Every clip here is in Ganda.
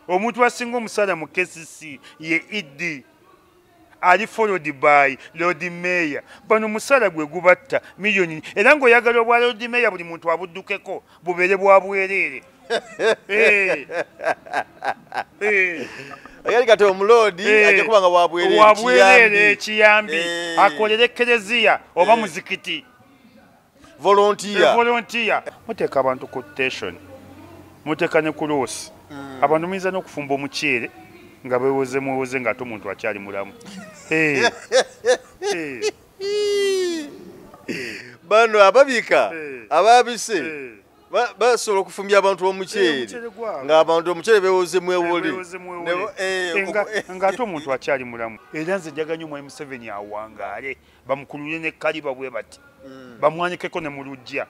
Omuntu asinga omusaala mu KCC ye ED, ali followed by Lord Mayor. Bano musaala gwe gubatta miliyoni, era ng'oyagala obwa Lord Mayor buli muntu abuddukeko bubeere bwa bwereere. Ayali kati omuloodi ajja kuba nga wabwereere kiyambi akolere ekereziya oba muzikiti. Volunteer. Muteeka abantu ku station, muteeka ne ku loosi. Abantu muyinza n'okufumba omuceere nga bewoze mwewoze ng'ate omuntu akyali mulamu. Bano ababika ababise basobola okufumbya abantu omuceere ng'abantu omuceere bewoze mwewole ng'ate omuntu akyali mulamu. Era nze njagala nnyo Mwami Museveni awangaale, bamukulule ne kaliba bwe bati, bamwanikeko ne mu luggya.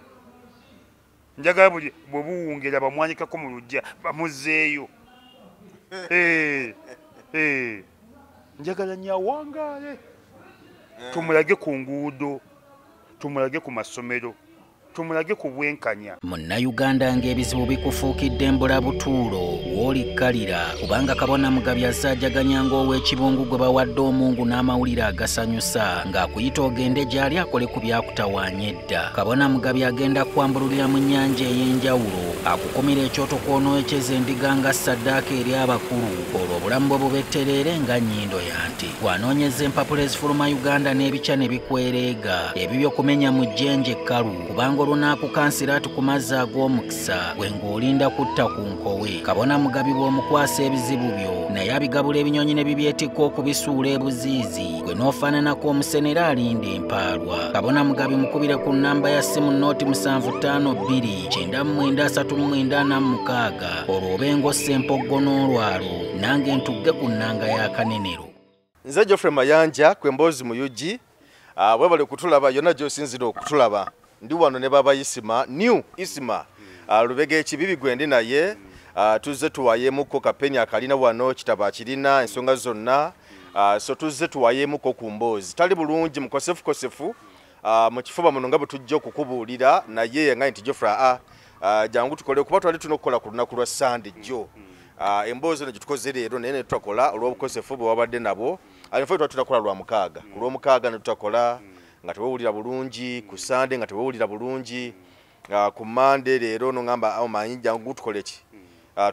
Njagala buli bwe buwungera bamwanikeko mu luggya bamuzzeeyo. Njagala nnyo awangaale, tumulage ku nguudo, tumulage ku masomero, tumulage ku bwenkanya. Munnayuganda ng'ebizibu bikufuukidde embulabutuulo w'olikkalira, kubanga Kabona Mugabi azzaajaganya ng'ow'ekibungu gwe bawadde omungu n'amawulire agasanyusa ng'akuyita ogende gy'ali akole ku byakutawaanya edda. Kabona Mugabi agenda kwambululira mu nnyanja ey'enjawulo, akukumira ekyoto kw'onooyokyeza endiga nga ssaddaaka eri abakulu, olwo obulamu bwe bubettereere nga nnyindo ya nte. Bw'anoonyeza empapula ezifuluma Uganda n'ebikya ne bikwereega, ebibyo kumenya mu jjenje ekkalu, kubanga olunaakukansira ati ku mazzi ag'omukisa gwe ng'olinda kutta ku nkowe. Kabona Mugabi bw'omukwasa ebizibu byo naye abigabula ebinyonyi ne bibyetikka okubisuula ebuziizi, gwe n'ofaananako omusenera alinda empaalwa. Kabona Mugabi mukubire ku nnamba ya ssimu 0752 93 96 olwo obe ng'ossa empoggo n'olwalo, nange ntugge ku nnanga ya Kanenero. Nze Geoffrey Mayanja ku Emboozi mu UG. Webale kutulaba yonna gy'osinzira okutulaba. Ndi wano ne baba Isima, new Isima Lubega ekibibi gwe ndi naye. Tuzze tuwayeemuko kapeni akalina wano, kitabo akirina, ensonga zonna. So tuzze tuwayeemuko ku mboozi. Tali bulungi mukosefukosefu mu kifuba muno nga bwe tujja okukubuulira, naye nga nti Geoffrey jangu tukole, kuba twali tulina okukola ku lunaku lwa Sande jjo. Emboozi eno gye tukoze leero naye ne tutakola olw'obukosefu bwe wabadde nabwo. Nfe twali tutakola lwa mukaaga, ku lw'omukaaga ne tutakola nga tewewulira bulungi, ku Sande nga tewewulira bulungi, ku Mande leero nongamba omanyi jangu tukole ki,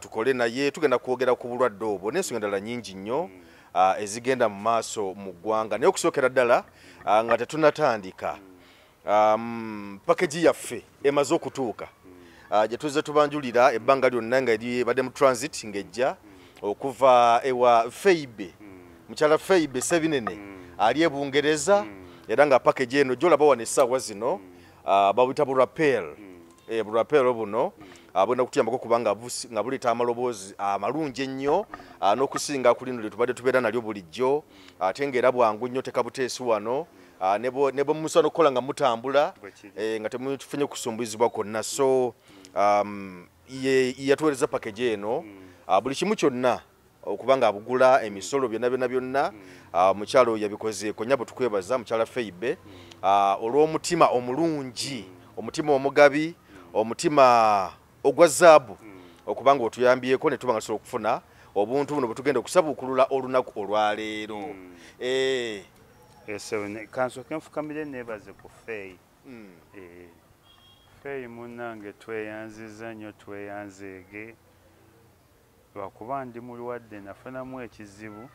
tukole naye tugenda kwogera ku bulwadde obwo n'ensonga endala nnyingi nnyo ezigenda mu maaso mu ggwanga. Naye okusookera ddala nga tetunnatandika, package yaffe emaze okutuuka gye tuzze tubanjulira ebbanga lyonna nga ebadde mu transit ng'ejja okuva ewa Feibe, mukyala Feibe Sebinene ali e Bungereza, era nga package eno gy'olaba wano essaawa zino babuyita burapel. Burapel buno bwenda kutuyambako kubanga nga buleeta amaloboozi amalungi ennyo n'okusinga ku lino lye tubadde tubeera nalyo bulijjo, ate ng'era bwangu nnyo tekabuteesi wano, ne bwe musobola n'okukola nga mutambula nga temufunye kusumbuyizibwa kwonna. So yatuweereza package eno buli kimu kyonna okubanga abugula emisolo byonna byonna byonna. Mukyalo oyo yabikozeeko nnyabo, tukwebaza mukyala Feibe olw'omutima omulungi, omutima omugabi, omutima ogwa zaabu, okubanga otuyambyeko ne tuba nga tusobola okufuna obuntu buno bwe tugenda okusabuukulula olunaku olwaleero. Kansooke nfukamire neebaze ku Feyi. Feyi munnange tweyanziza nnyo, tweyanzeege, lwakuba ndi mulwadde nafunamu ekizibu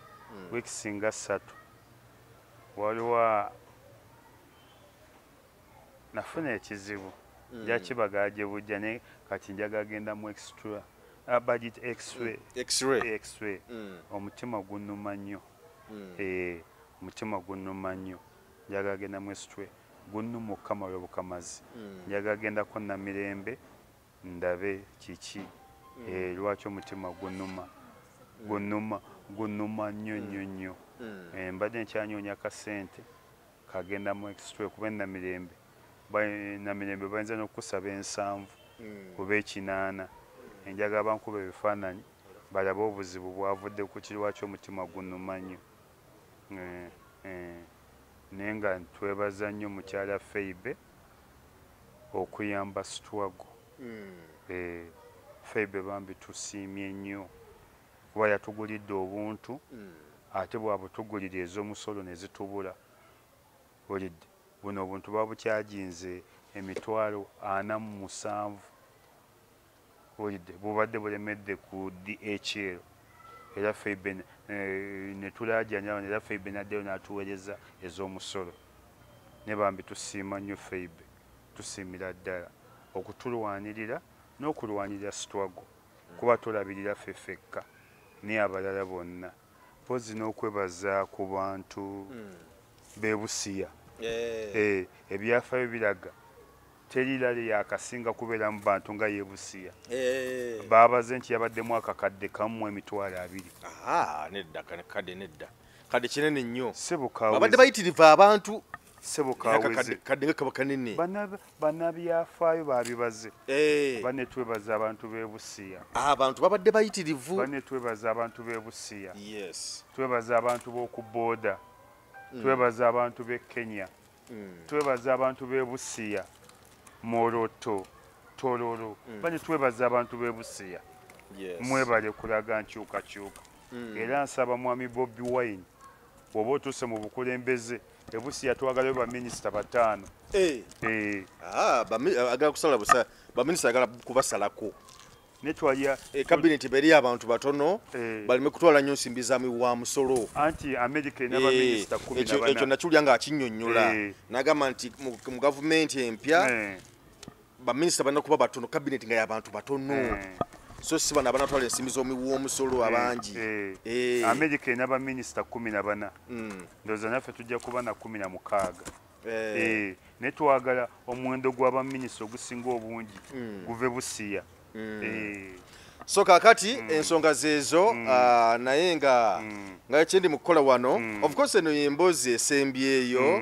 wiiki nga 3. Waliwo nafuna ekizibu nja kibaga gye bujja, naye kati njagala genda mu extra budget x-ray. X-ray. Omutima gunnuma nnyo. Omutima gunnuma nnyo, njagala genda mu x-ray, gunnuma okukamala obukamazi. Njagala gendako Namirembe ndabe kiki, lwaki omutima gunnuma gunnuma gunnuma nnyo nnyo nnyo. Mbadde nkyanyoonya akasente kagenda mu x-ray, kuba Namirembe Namirembe bayinza n'okusaba 7 oba 8. Enjagala bankuba ebifaananyi balabe obuzibu bwavudde ku ki, lwaki omutima gunnuma nnyo. Naye nga twebaza nnyo mukyala Feibe okuyamba struggle. Feibe bambi tusiimye nnyo. Kuba yatugulidde obuntu, ate bwabutugulira ez'omusolo ne zitubula. Olidde buno obuntu babukyajinze 470,000. Olidde bubadde bulemedde ku DHL, era Feibe ne tulajanya, era Feibe naddeyo n'atuweereza ez'omusolo. Ne bambi tusiima nnyo Feibe, tusiimira ddala okutulwanirira n'okulwanirira struggle, kuba tolabirira ffe ffekka naye abalala bonna. Mpozi n'okwebaza ku bantu b'e Busia. Ebyafaayo biraga teri rally yakasinga kubeera mu bantu nga y'e Busia. Baabaze nti yabaddemu akakadde kamu 20,000. Nedda, kadde nedda. Kadde kinene nnyo. Ssebo. Babadde bayitirivu abantu. Ssebo kaweze. Kadde nga kaba kanene. Bannabyafaayo baabibaze. Banne twebaza abantu b'e Busia. Abantu babadde bayitirivu. Banne twebaza abantu b'e Busia. Yes. Twebaza abantu b'oku booda. Twebaza abantu b'e Kenya. Twebaza abantu b'e Busia. Moroto, Tororo. Banne twebaza abantu b'e Busia. Yes. Mwebale kulaga nkyukakyuka. Era nsaba mwami Bobi Wine, bw'oba otuuse mu bukulembeze, e Busia twagalayo baminisita 5. Agala kusala busa, baminisita agala kubasalako. Netwalya cabinet beri abantu batono, baleme kutwala nnyo nsimbi za wa musolo. Anti America ina baminisita 14. Ekyo nakyulya nga akinnyonnyola. N'agamba nti mu gavumenti empya, baminisita balina kuba batono, cabinet nga y'abantu batono. So si bano abanatwala ensimbi z'omuwi w'omusolo abangi. America ina baminisita 14. Ndowooza naffe tujja kuba na 16. Ne twagala omuwendo gw'abaminisita ogusinga obungi guve Busia. So kakati ensonga zeezo, naye nga kyendi mu kukola wano, of course eno y'emboozi esembyeyo,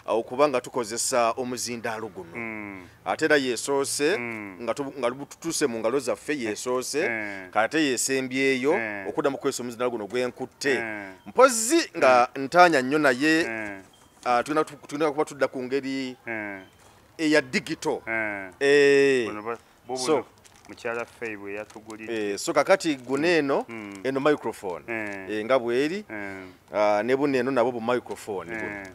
okubanga tukozesa omuzindaalo guno. Ate era yeesoose, nga tutuuse mu ngalo zaffe yeesoose, kati ate yeesembyeyo okuddamu okukozesa omuzindaalo guno gwe nkutte. Mpozzi nga ntaanya nnyo naye, tulina kuba tudda ku ngeri eya digital. So mukyala Feibe yatugulidde. So kakati guno eno, eno microphone. Nga bweri, ne buno eno nabo bu microphone buno.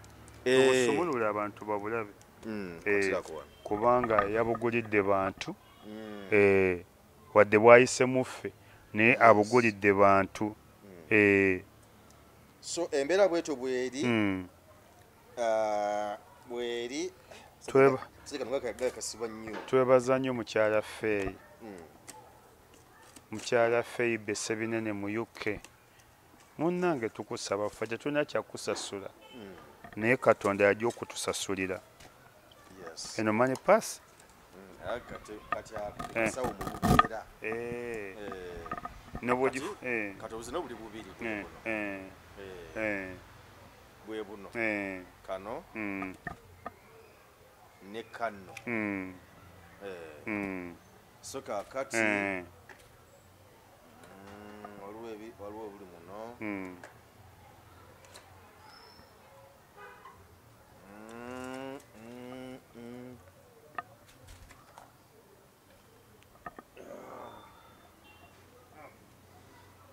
Obusumulula abantu babulabe. Kubanga yabugulidde bantu. Wadde bwayise mu ffe, naye abugulidde bantu. So embeera bwetyo bweri, bweri. Twebaza nnyo mukyala Fei. Mukyala Feibe Ssebinene mu UK. Munnange tukusaba ffe tetulina kyakusasula. Naye Katonda yajja okutusasulira. Eno money pass? Kati obuzina buli bubiri bwe buno. Kano ne kano. So kakati waliwo buli muno.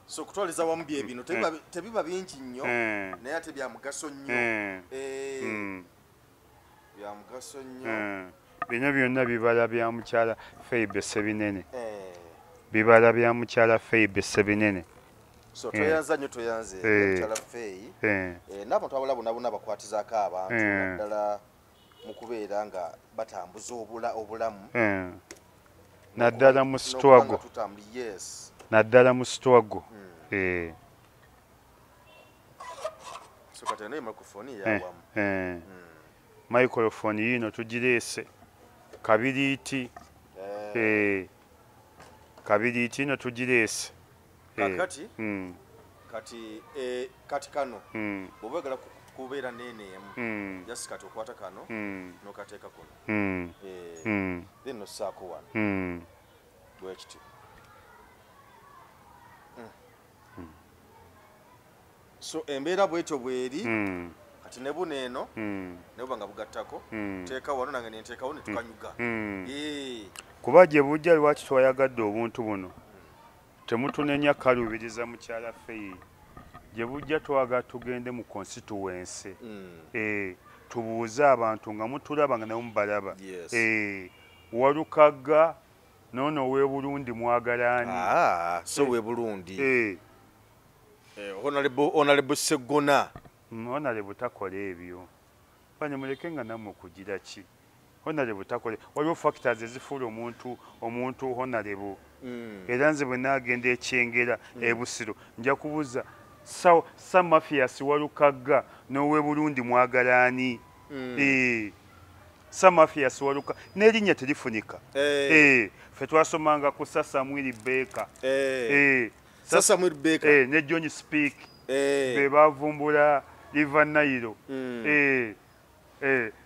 So kutwaliza wamu bye bino tebiba bingi nnyo, naye ate bya mugaso nnyo. Bya mugaso nnyo. Bino byonna bibala bya mukyala Feibe Ssebinene. Bibala bya mukyala Feibe Ssebinene. So toyanza nnyo, toyanze mukyala Fei. N'abantu abalala bonna bonna bakwatizaako abantu naddala mu kubeera nga batambuza obulamu. Naddala mu struggle. Yes. Naddala mu struggle. So kati eno microphone yawamu. Microphone yino tugireese. Kabiriiti. Kabiriiti ino tugireese. Kakati? Kati kati kano. Bw'oba oyagala kubeera n'eno emu, just kati okwata kano n'okateeka kuno. Then n'ossaako wano. Bwe kityo. So embeera bwetyo bweri, kati ne buno eno, ne buba nga bugattako, teeka wano nange ne nteekawo ne tukanyuga. Kuba gye bujja lwaki twayagadde obuntu buno? Temutunenya kalubiriza mukyala Faye. Gye bujja twagala tugende mu constituency. Tubuuze abantu nga mutulaba nga nabo mubalaba. Walukagga nono we Burundi mwagalaani. So we Burundi. Honorable Segona. Honorable takola ebyo. Bane muleke nga nammwe kugira ki. Honorable takola. Waliwo factors ezifuula omuntu honorable. Era nze bwe naagenda ekyengera e Busiro nja kubuuza sa Mathias Walukagga n'owe Burundi mwagalaani. Sa Mathias Waluka n'erinnya terifunika. Ffe twasomanga ku Sir Samuel Baker. Sir Samuel Baker. Ne John Speke. Be bavumbula River Nile.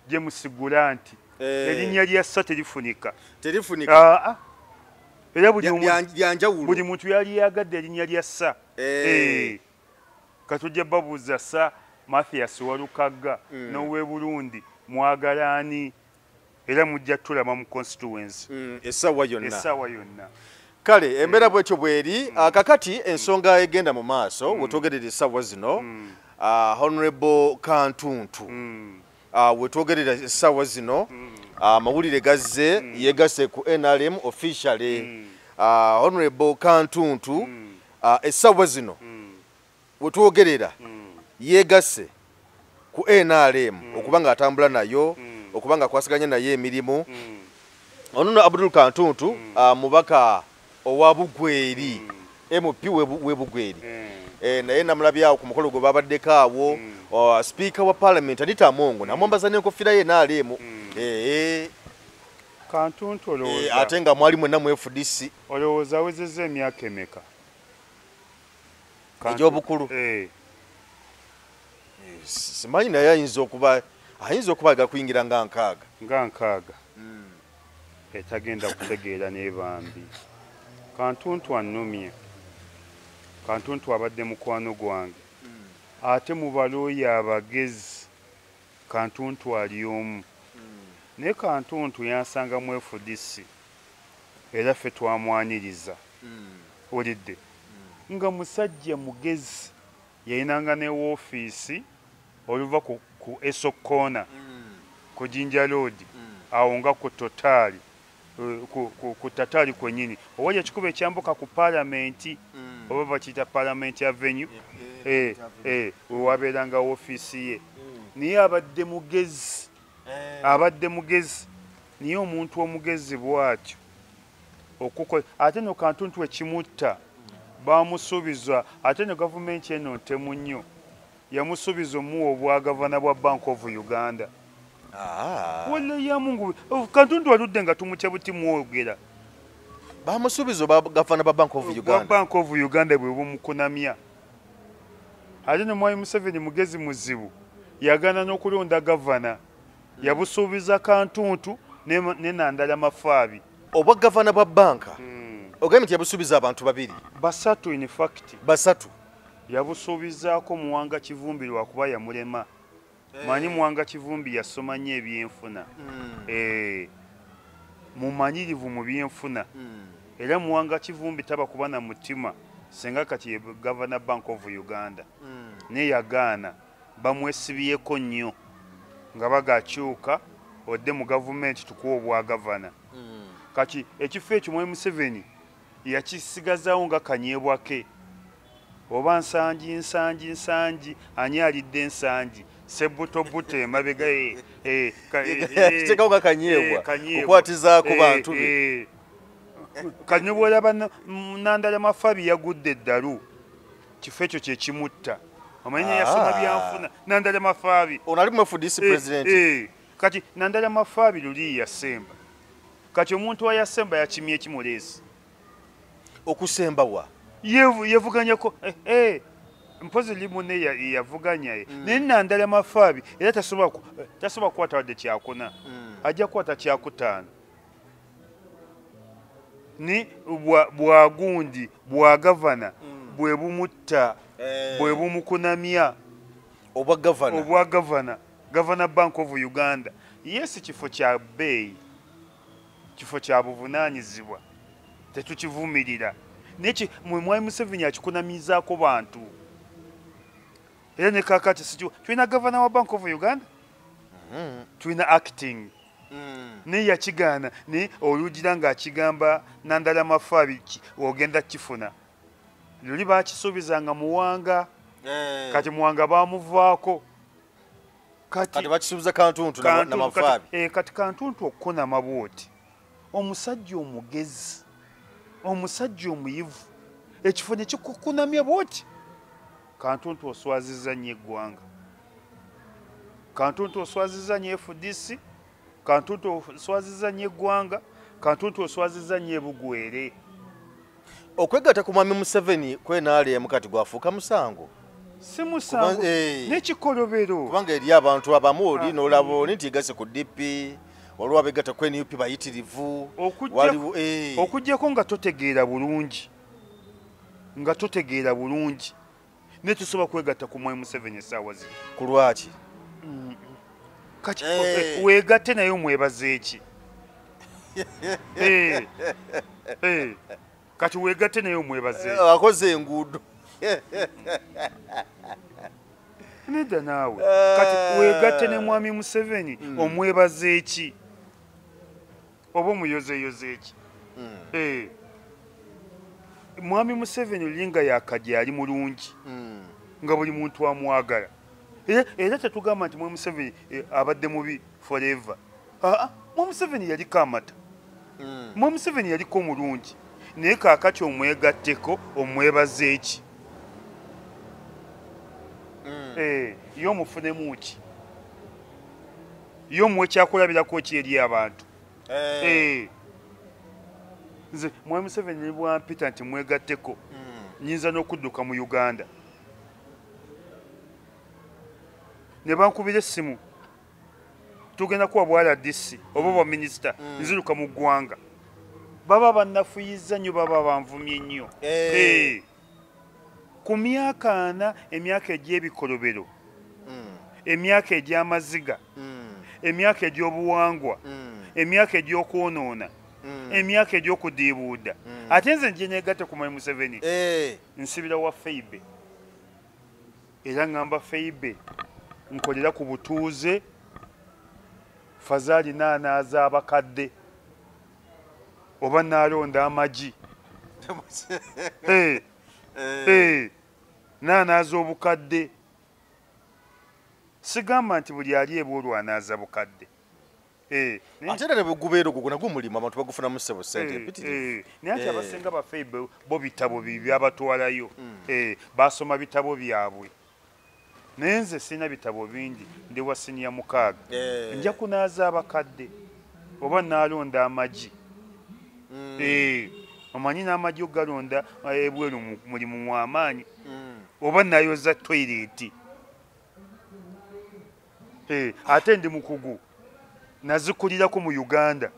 James Grant. Erinnya lya Sir terifunika. Terifunika. Era buli muntu yali yagadde erinnya lya Sir. Katujja babuuza Sir Mathias Walukagga n'owe Burundi mwagalaani, era mujja tulaba mu constituency essaawa yonna. Essaawa yonna. Kale embeera bwetyo bweri. Kakati ensonga egenda mu maaso wetwogerera essaawa zino, Honorable Kantuntu, wetwogerera essaawa zino amawulire gazze, yegasse ku NRM officially. Honorable Kantuntu essaawa zino wetwogerera yegasse ku NRM okuba nga atambula nayo, okuba nga akwasaganya nayo emirimu. Ono Abdul Kantuntu, mubaka owa Bugweri, MP we Bugweri. Naye namulabyawo ku mukolo gwe babaddeko awo, Speaker wa Parliament Anita Amongo namwambaza n'enkofiira ye NRM. Kantuntu olowooza ate nga mwali mwenna mu FDC. Olowooza awezezza emyaka emeka? Egy'obukulu? Simanyi, naye ayinza okuba aga kuyingira nga 60. Nga 60. Etagenda kutegeera n'ebambi. Kantuntu annumye. Kantuntu abadde mukwano gwange. Ate mu balooya abagezi Kantuntu ali omu. Naye Kantuntu yansanga mu FDC era ffe twamwaniriza. Olidde nga musajja mugezi, yayinanga ne woofiisi oluva ku Esso Corner ku Jinja Road, awo nga ku Total, ku Tatali kwennyini owali ekikubo ekyambuka ku Paalamenti, oba bakiyita Parliament Avenue, wewabeeranga woofiisi ye. Naye abadde mugezi, abadde mugezi. Naye omuntu omugezi bw'atyo okukola ate no Kantuntu ekimutta bamusuubiza, ate ne gavumenti eno ntemu nnyo, yamusuubiza omuwa obwagavana bwa Bank of Uganda. Wallahi ya Mungu, Kantuntu aludde nga tumutya buti mwogera. Bamusuubiza obwagavana bwa Bank of Uganda. Bank of Uganda bwe bumukunamya. Ate ne Mwami Museveni mugezi muzibu, yagaana n'okulonda gavana. Yabusuubiza Kantuntu ne Nandala Mafaabi. Obwagavana bwa banka ogambye nti yabusuubiza abantu babiri? Basatu in fact. Basatu. Yabusuubizaako Muwanga Kivumbi lwakuba yamulema. Manyi Muwanga Kivumbi yasoma nnyo ebyenfuna. Mumanyirivu mu byenfuna. Era Muwanga Kivumbi taba kuba na mutima senga kati ye Governor Bank of Uganda. Naye yagaana, bamwesibyeko nnyo nga bagakyuka odde mu gavumenti tukuwa obwagavana. Kati ekifo ekyo Mwami Museveni yakisigazaawo nga kanyeebwa ke. Oba Nsangi, Nsangi, Nsangi, ani alidde Nsangi? Sebbutobuto emabega. Yakiteekawo nga kanyeebwa okukwatizaako bantu be. Kati ne bw'olaba Nandala Mafabi yagudde eddalu, kifo ekyo kye kimutta. Omanyi yasoma byanfuna Nandala Mafabi. Ono ali mu FDC president. Kati Nandala Mafabi luli yasemba. Kati omuntu ayasemba yakimye ekimuleesi. Okusemba wa? Yevuganyako mpozi limu ne yavuganya ye. Naye Nandala Mafabi era tasobola kukwata wadde kyakuna. Ajja kukwata kyakutaano. Ni bwagundi bwa gavana bwe bumutta, bwe bumukunamya. Obwa gavana. Obwa gavana. Governor Bank of Uganda. Yes, kifo kya bbeeyi, kifo kya buvunaanyizibwa, tetukivumirira. Naye mwami Museveni akikunamizaako bantu. Era ne kaakati sikyo tulina gavana wa Bank of Uganda, tulina acting. Naye yakigaana, naye olugira ng'akigamba Nandala Mafabi ogenda kifuna. Luli bakisuubizanga Muwanga, kati Muwanga bamuvaako. Kati bakisuubiza Kantuntu na Mafabi. Kati Kantuntu okukunama bw'oti, omusajja omugezi, omusajja omuyivu, ekifo ne kikukunamya bw'oti. Kantuntu oswazizza nnyo eggwanga, Kantuntu oswazizza nnyo FDC, Kantuntu oswazizza nnyo eggwanga, Kantuntu oswazizza nnyo ebugwere. Okwegatta ku Mwami Museveni kwenaalemu kati gwafuuka musango. Si musango, n'ekikolobero. Kubanga eri abantu abamu oli n'olaba oli nti yegasse ku DP, waliwo abeegatta ku NUP bayitirivu. Okuggyako nga totegeera bulungi, nga totegeera bulungi, naye tosobola kwegatta ku Mwami Museveni essaawa zino. Ku lwaki? Kati weegatte naye omwebaze ki? Kati weegatte naye omwebaze ki? Akoze enguudo. Nedda naawe. Kati weegatte ne Mwami Museveni omwebaze ki? Oba omuyozeeyoze ki? Mwami Museveni olinga yakajja ali mulungi, nga buli muntu amwagala. Era tetugamba nti Mwami Museveni abadde mubi forever. Mwami Museveni yaliko amata, Mwami Museveni yaliko omulungi, naye kaakati omwegatteko omwebaze ki? Ye omufunemu ki? Ye omuwe kyakulabirako ki eri abantu? Nze Mwami Museveni ne bwampita nti mwegatteko, nnyinza n'okudduka mu Uganda. Ne bankubira essimu, tugenda kuwa bwa RDC oba bwa minisita, nziruka mu ggwanga. Baba bannafuyizza nnyo, baba banvumye nnyo. Ku myaka ana, emyaka egy'ebikolobero, emyaka egy'amaziga, emyaka egy'obuwangwa, emyaka egy'okwonoona, emyaka egy'okudiibuuda. Ate nze nje neegatte ku Mwami Museveni, nsibira wa Feibe. Era ŋŋamba Feibe nkolera ku butuuze, fazaali naanaaza abakadde oba naalonda amagi. Naanaaza obukadde. Sigamba nti buli ali ebweru anaaza bukadde. Ate era ne bwe gubeera ogwo nagwo mulimu abantu bagufunamu ssebo ssente empitirivu. Naye ate abasinga baffe bo bitabo byabatwalayo, basoma bitabo byabwe. Naye nze sirina bitabo bingi, ndi wa siniya 6. Nja kunaaza abakadde oba naalonda amagi. Omanyi n'amagi ogalonda ebweru mulimu w'amaanyi. Oba nayoza toyireeti. Ate ndi mukugu, nazikulirako mu Uganda.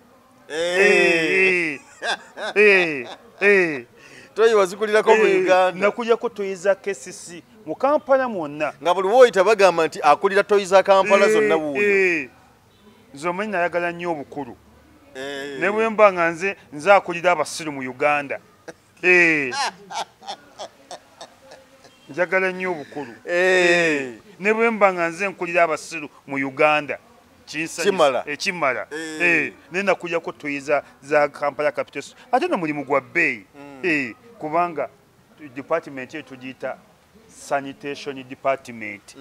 Toyi wazikulirako mu Uganda. Nakulirako toyi za KCC mu Kampala mwonna. Nga buli w'oyita bagamba nti akulira toyi za Kampala zonna wuuyo. Nze omanyi nayagala nnyo obukulu. Ne bwe mba nga nze akulira abasiru mu Uganda. Njagala nnyo obukulu. Ne bwe mba nga nze nkulira abasiru mu Uganda. Kimala. Kimala. Naye nakulyako toyi za Kampala Capital. Ate n'omulimu gwa bbeeyi. Kubanga department eyo tugiyita sanitation department.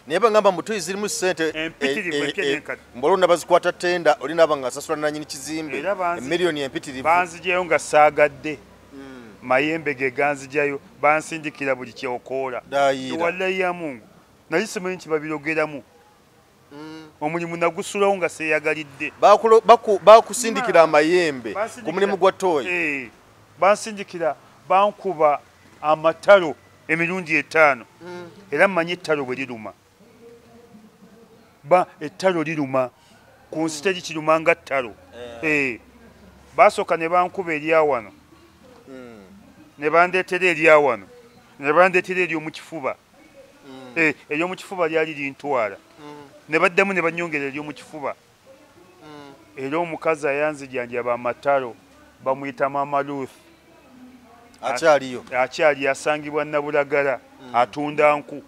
Naye bagamba mbu toyi zirimu ssente empitirivu empya n'enkadde. Mbolona bazikwata tenda oli n'aba ng'asasula nannyini kizimbe emiliyoni empitirivu. Banzigyayo nga saagadde. Mayembe ge ganzigyayo, bansindikira buli kyokoola. Wallahi ya Mungu. Naye simanyi nti babirogeramu. Omulimu nagusulawo nga seeyagalidde. Bakusindikira amayembe ku mulimu gwa toyi. Bansindikira, bankuba amatalo emirundi 5. Era mmanyi ettalo bwe liruma. Ettalo liruma. Ku nsi terikiruma nga ttalo. Basooka ne bankuba erya wano. Ne bandeetera erya wano. Ne bandeetera ery'omu kifuba. Ery'omu kifuba lyali lintwala. Ne baddamu ne bannyongera ery'omu kifuba. Era omukazi ayanzijanjaba amatalo bamuyita Mama Ruth. Akyaliyo. Akyali asangibwa Nabulagala atunda nku.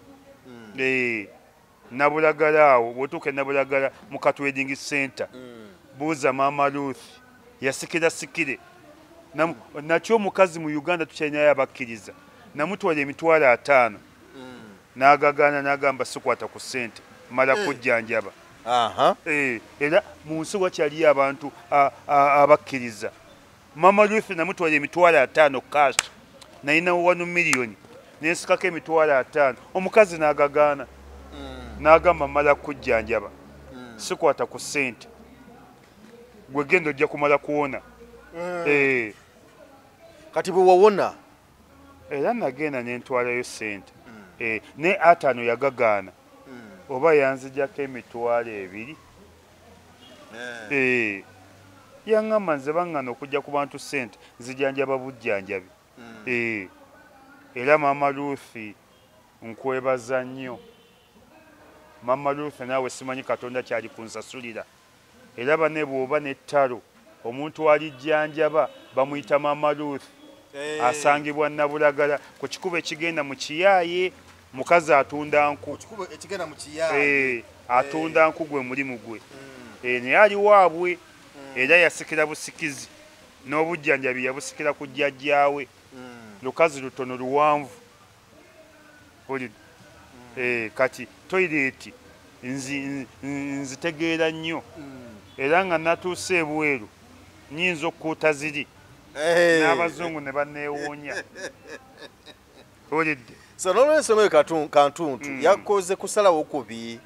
Nabulagala awo bw'otuuka e Nabulagala mu Katwedding Center. Buuza Mama Ruth yasikira sikire. Nakyo omukazi mu Uganda tukyalinayo abakkiriza. Namutwala 500,000. N'agagaana n'agamba sikwata ku ssente mala kujjanjaba. Era mu nsi wakyaliyo abantu abakkiriza. Mama Ruth namutwala 500,000 cash. Nalina 1 million. Nensikako 500,000. Omukazi n'agagaana. N'agamba mala kujjanjaba. Sikwata ku ssente. Gwe genda ojja kumala kuwona. Kati bwe wawona? Era nagenda ne ntwalayo ssente. Ne 5 yagagaana. Oba yanzijjako 20,000. Yaŋŋamba nze baŋŋana okujja ku bantu ssente nzijanjaba bujjanjabi. Era Mama Ruth nkwebaza nnyo. Mama Ruth naawe simanyi Katonda kyali kunsasulira. Era bane bw'oba n'ettalo omuntu alijjanjaba bamuyita Mama Ruth. Asangibwa Nabulagala ku kikubo ekigenda mu Kiyaaye. Mukazi atunda nku. Ekigenda mu Kiyaaye. Atunda nku gwe mulimu gwe. Naye ali waabwe. Era yasikira busikizi n'obujjanjabi yabusikira ku jjajjaawe. Lukazi lutono luwanvu. Kati toyireeti nzitegeera nnyo. Era nga natuuse ebweru nnyinza okukuuta ziri. N'abazungu ne banneewuunya. Olidde. So n'olwensonga eyo Kantuntu yakoze kusalawo kubi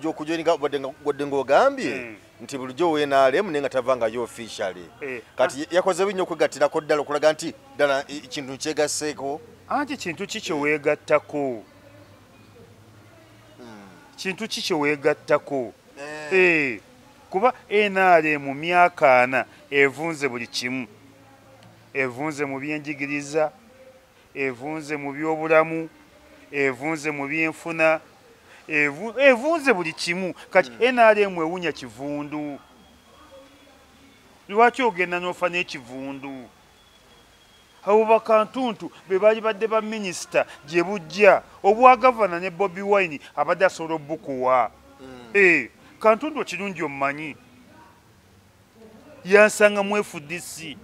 okujja wadde ng'ogambye nti bulijjo WNRM naye nga tavangayo officially. Kati yakoze binyo okwegattirako ddala okulaga nti ddala ekintu nkyegasseeko. Anti kintu ki kye weegattako? Kintu ki kye weegattako? Kuba NRM mu myaka 4 evunze buli kimu. Evunze mu byenjigiriza, evunze mu byobulamu, evunze mu byenfuna, evunze buli kimu. Kati NRM ewunya kivundu. Lwaki ogenda n'ofa n'ekivundu? Abo bakantuntu be baali badde ba minisita gye bujja obwa gavana ne Bobi Wine abadde asobola obbukuwa. Kantuntu ekirungi omumanyi. Yansanga mu FDC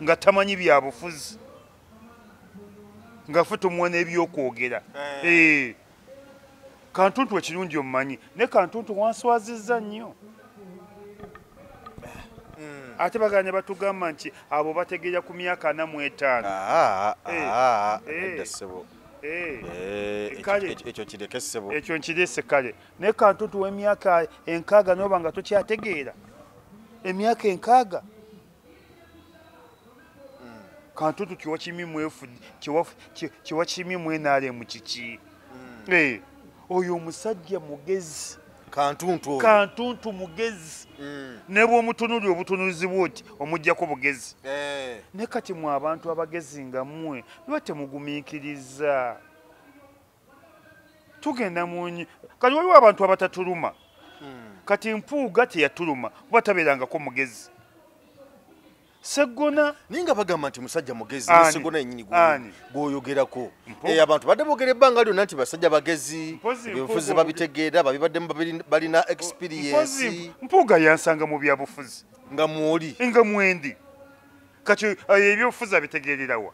nga tamanyi byabufuzi. Nga ffe tumuwa n'ebyokwogera. Kantuntu ekirungi omumanyi. Ne Kantuntu wanswazizza nnyo. Ate baganya batugamba nti abo bategeera ku myaka 45. Edda ssebo. Ekyo kireke ssebo. Ekyo nkirese kale. Ne Kantuntu w'emyaka 60 n'oba nga tokyategeera. Emyaka 60. Kantuntu kiwakimi mu NRM kiki? Oyo omusajja mugezi. Kantuntu. Kantuntu mugezi. Ne bw'omutunuulira obutunuulizi bw'oti omuggyako bugezi. Ne kati mwe abantu abagezi nga mmwe lwaki temugumiikiriza? Tugenda mu kati waliwo abantu abatatuluma. Kati Mpuuga teyatuluma kuba tabeerangako mugezi. Seggona ninga bagamba nti musajja mugezi ne Seggona yennyini gw'oyogerako. Abantu badde boogera ebbanga lyonna nti basajja bagezi, ebyobufuzi babitegeera, babibaddemu balina experience. Mpuuga yansanga mu byabufuzi. Nga mwoli. Nga mwendi. Kati ebyobufuzi abitegeererawa.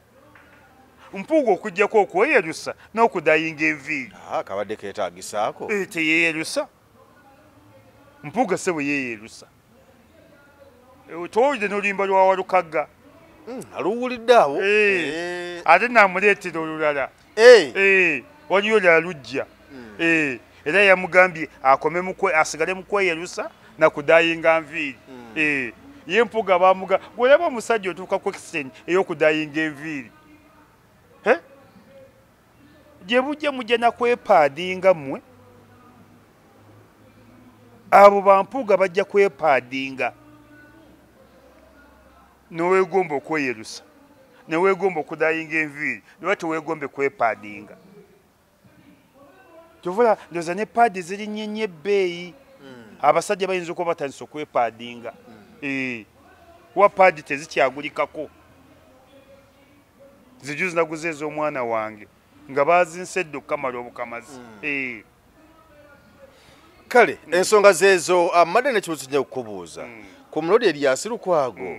Mpuuga okuggyako okweyerusa n'okudayinga enviiri. Kabadde keetaagisaako. Teyeeyerusa. Mpuuga ssebo yeeyerusa. Towulidde n'oluyimba lwa Walukagga. Aluwulidde awo. Ate namuleetera olulala. Waliyo lya lujja. Era yamugambye akome asigale mu kweyerusa na kudayinga nviiri. Ye Mpuuga bamuga bw'olaba omusajja otuuka ku extent ey'okudayinga enviiri. Gye bujja mujja nakwepaadinga mmwe. Abo ba Mpuuga bajja kwepaadinga. Neweegomba okweyerusa, neweegomba okudayinga enviiri, lwaki teweegombe kwepaadinga? Kyova ndowooza ne paadi zirinnye nnyo ebbeeyi. Abasajja bayinza okuba batandise okwepaadinga. Kuba paadi tezikyagulikako. Zijuzi naguze ez'omwana wange nga bazinsedde okukamala obukamazi. Kale ensonga zeezo amadde nekibuzo kijja kukubuuza ku Muloodi Erias Lukwago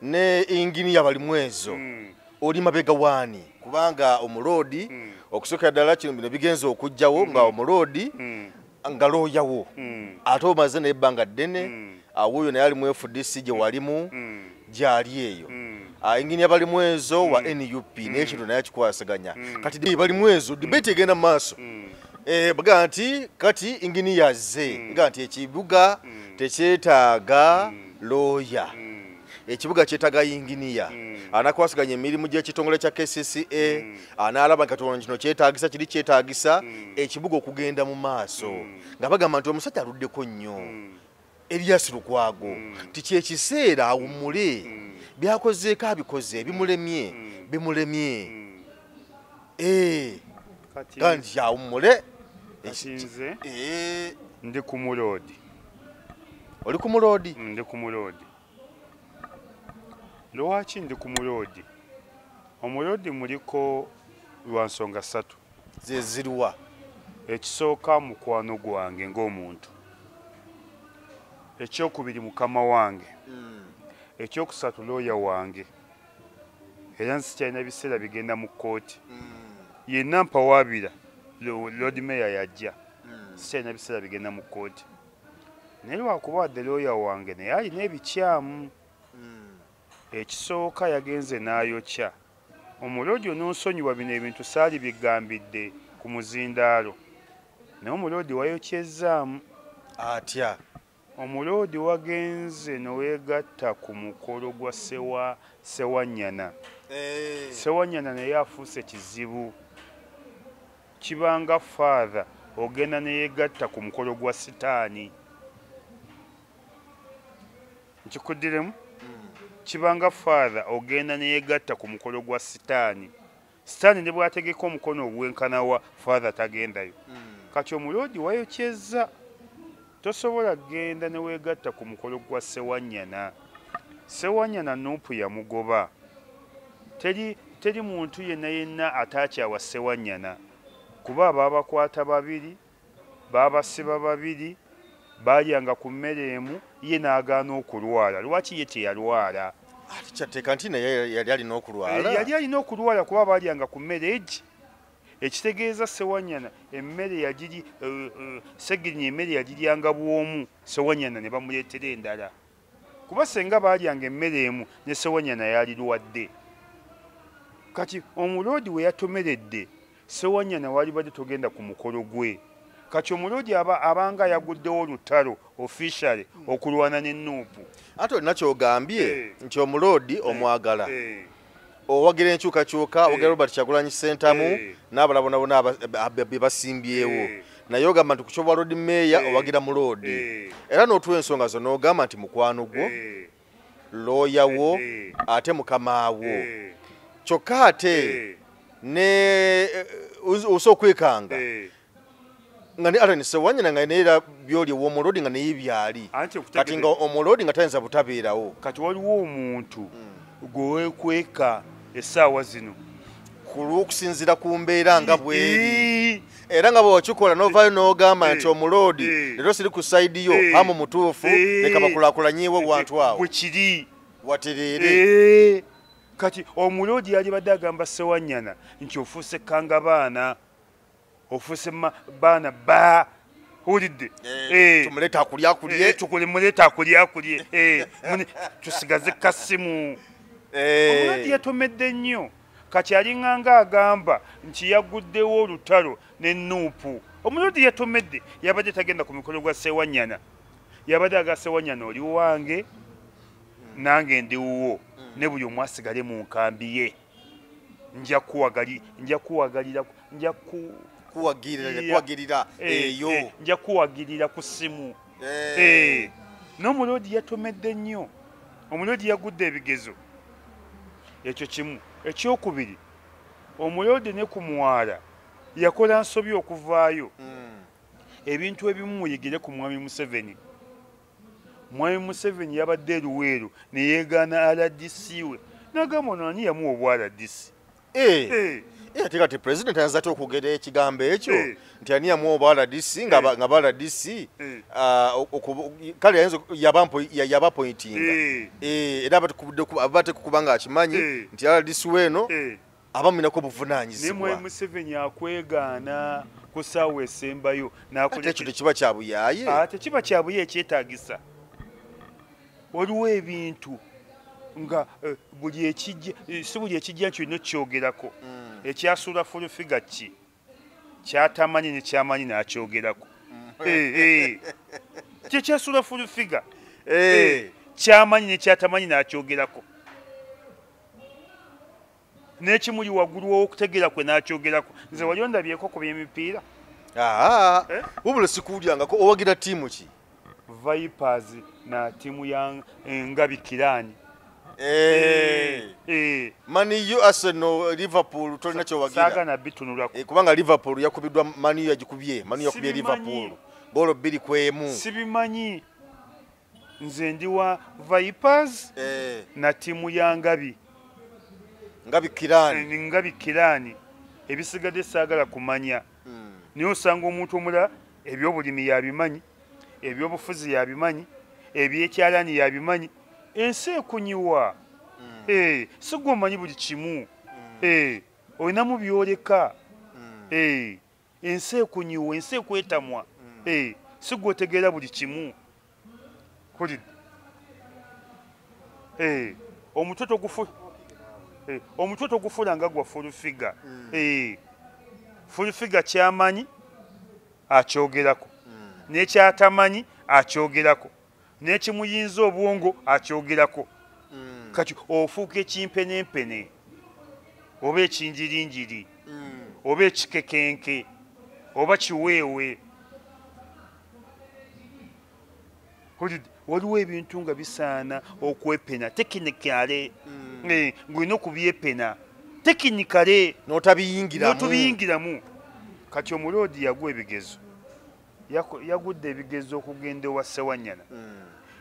ne inginiya Balimwezo, oli mabega waani? Kubanga Omuloodi okusookera ddala kino bino bigenza okujjawo nga Omuloodi nga looyawo ate omaze n'ebbanga ddene, awuuyo naye ali mu FDC gye walimu gyali eyo. Inginiya Balimwezo wa NUP naye ekintu naye akikwasaganya. Kati Balimwezo debate egenda mu maaso, baga nti kati inginiya azze ga nti ekibuga tekyetaaga looya, ekibuga kyetaaga inginiya anakwasaganya emirimu gy'ekitongole kya KCCA, anaalaba nti katono kino kyetaagisa, kiri kyetaagisa ekibuga okugenda mu maaso. Nga bagamba nti omusajja aluddeko nnyo Erias Lukwago, nti kyekiseera awummule, byakozeeko abikoze, ebimulemye bimulemye, nti awummule. Kati nze ndi ku Muloodi. Oli ku Muloodi? Ndi ku Muloodi. Lwaki ndi ku Muloodi? Omuloodi muliko lwa nsonga ssatu. Ze ziriwa? Ekisooka mukwano gwange ng'omuntu, ekyokubiri mukama wange, ekyokusatu looya wange, era nsikyalina biseera bigenda mu kkooti. Yenna mpawaabira Lord Mayor yajja, sikyalina biseera bigenda mu kkooti. Naye lwakuba wadde looya wange naye alina ebikyamu. Ekisooka yagenze n'ayokya Omuloodi. Onoonsonyiwa, bino ebintu saali bigambidde ku muzindaalo, naye Omuloodi wayokyezzaamu. Atya? Omuloodi wagenze neweegatta ku mukolo gwa Sewanyana. Sewanyana naye afuuse kizibu, kibanga Father ogenda neyegatta ku mukolo gwa Sitaani. Nkikuddiremu, kibanga Father ogenda neyegatta ku mukolo gwa Sitaani. Sitaani ne bw'ategeka omukono ogwenkanawa, Father tagendayo. Kati Omuloodi wayokyezza, tosobola kugenda ne weegatta ku mukolo gwa Sewanyana. Sewanyana NUP yamugoba. Teri muntu yenna yenna ataakyawa Sewanyana, kuba baabakwata babiri, baabasiba babiri, baalyanga ku mmere emu, ye n'agaana okulwala. Lwaki ye teyalwala? Ate kyateeka nti naye yali alina okulwala. Yali alina okulwala kuba baalyanga ku mmere egi. Ekitegeeza Sewanyana emmere yagiri, Segirinya emmere yagiryanga bw'omu, Sewanyana ne bamuleetera endala, kuba senga baalyanga emmere emu ne Sewanyana yalirwadde. Kati Omuloodi we yatomeredde Sewanyana, walibadde togenda ku mukolo gwe. Kati Omuloodi abanga yaguddewo olutalo officially okulwana ne NUP. Ate olina kyogambye nti Omuloodi omwagala, owagira enkyukakyuka, owagira Robert Kyagulanyi Ssentamu n'abalala bonna bonna be basimbyewo, naye ogamba nti ku kyobwa Lord Mayor owagira Muloodi, era n'otuwa ensonga zo n'ogamba nti mukwano gwo, looyawo, ate mukamaawo. Kyokka ate ne osobola okwekanga nga ne Allan Sewanyana nga naye era byoli ew'Omuloodi nga naye byali, kati nga Omuloodi nga tayinza butabeerawo. Kati waliwo omuntu gwe weekweka essaawa zino ku lw'okusinziira ku mbeera nga bweri, era nga bwewakikola n'ovaayo n'ogamba nti Omuloodi leero siri ku side yo, hamu mutuufu, leka bakulaakulanyiwe wantu awo bwe kiri watereere. Kati Omuloodi yalibadde agamba Sewanyana nti ofuuse kangabaana, ofuuse baana ba owulidde, tumuleeta akulye akulye, tumuleeta akulye akulye, tusigaze kasimu. Omuloodi yatomedde nnyo. Kati alinganga agamba nti yaguddewo olutalo ne NUP. Omuloodi yatomedde, yabadde tagenda ku mikolo gwa Sewanyana, yabadde aga Sewanyana oli wange nange ndi wuwo, ne buli omu asigale mu nkambi ye, nja kuwagirira eyo, nja kuwagirira ku ssimu. N'Omuloodi yatomedde nnyo. Omuloodi yagudde ebigezo. Ekyo kimu. Ekyokubiri, Omuloodi ne ku mwala yakola nsobi okuvaayo. Ebintu ebimu muyigire ku Mwami Museveni. Mwami Museveni yabadde eruweeru ne yeegaana RDC we, n'agamba ono ani yamuwa obwa RDC? Ate kati president ayinza atya okwogera ekigambo ekyo nti ani yamuwa obwa RDC nga ba RDC kale ayinza yabapointinga era abatekukubanga nga akimanyi nti RDC weeno abaminako obuvunaanyizibwa. Naye Museveni akwegaana ku ssaawa esembayo. Ate ekyo tekiba kya buyaaye? Tekiba kya buye ekyetaagisa. Waliwo ebintu nga buli ekijja si buli ekijja nti olina okukyogerako. Ekyasuula full figure ki kyatamanyi ne kyamanyi n'akyogerako. Kyekyasuula full figure kyamanyi ne kyatamanyi n'akyogerako. N'ekimuli waggulu w'okutegeera kwe n'akyogerako. Nze wali ondabyeko ku by'emipiira. Wabula sikuwulyangako. Owagira ttiimu ki? Vipers na ttiimu ya Ngabi Kirani. Man U, Arsenal, Liverpool tolina kyowagira? Saagala bitunulako. Kubanga Liverpool yakubiddwa Man U yagikubye. Man U yakubye Liverpool goolo 2-1. Sibimanyi. Nze ndi wa Vipers na ttiimu ya Ngabi. Ngabi Kirani. Ngabi Kirani. Ebisigadde saagala kumanya. Naye osanga omuntu omulala ebyobulimi yabimanyi, ebyobufuzi yabimanyi, ebyekyalaani yabimanyi. Ensi ekunyiwa. Si gwe omanyi buli kimu. Olinamu byoleka. Ensi ekunyiwa, ensi ekwetamwa. Si gwe otegeera buli kimu. Omutwe togufuula nga gwa full figure. Full figure kyamanyi akyogerako, n'ekyatamanyi akyogerako, n'ekimuyinza obwongo akyogerako. Kati ofuuka ekimpenempene oba ekinjirinjiri oba ekikekenke oba kiweewe. Waliwo ebintu nga bisaana okwepena tekinikale, ng'olina okubyepena tekinikale n'otabiyingiramu. Kati omuloodi yagwa ebigezo, yagudde ebigezo okugenda ewa Ssewanyana,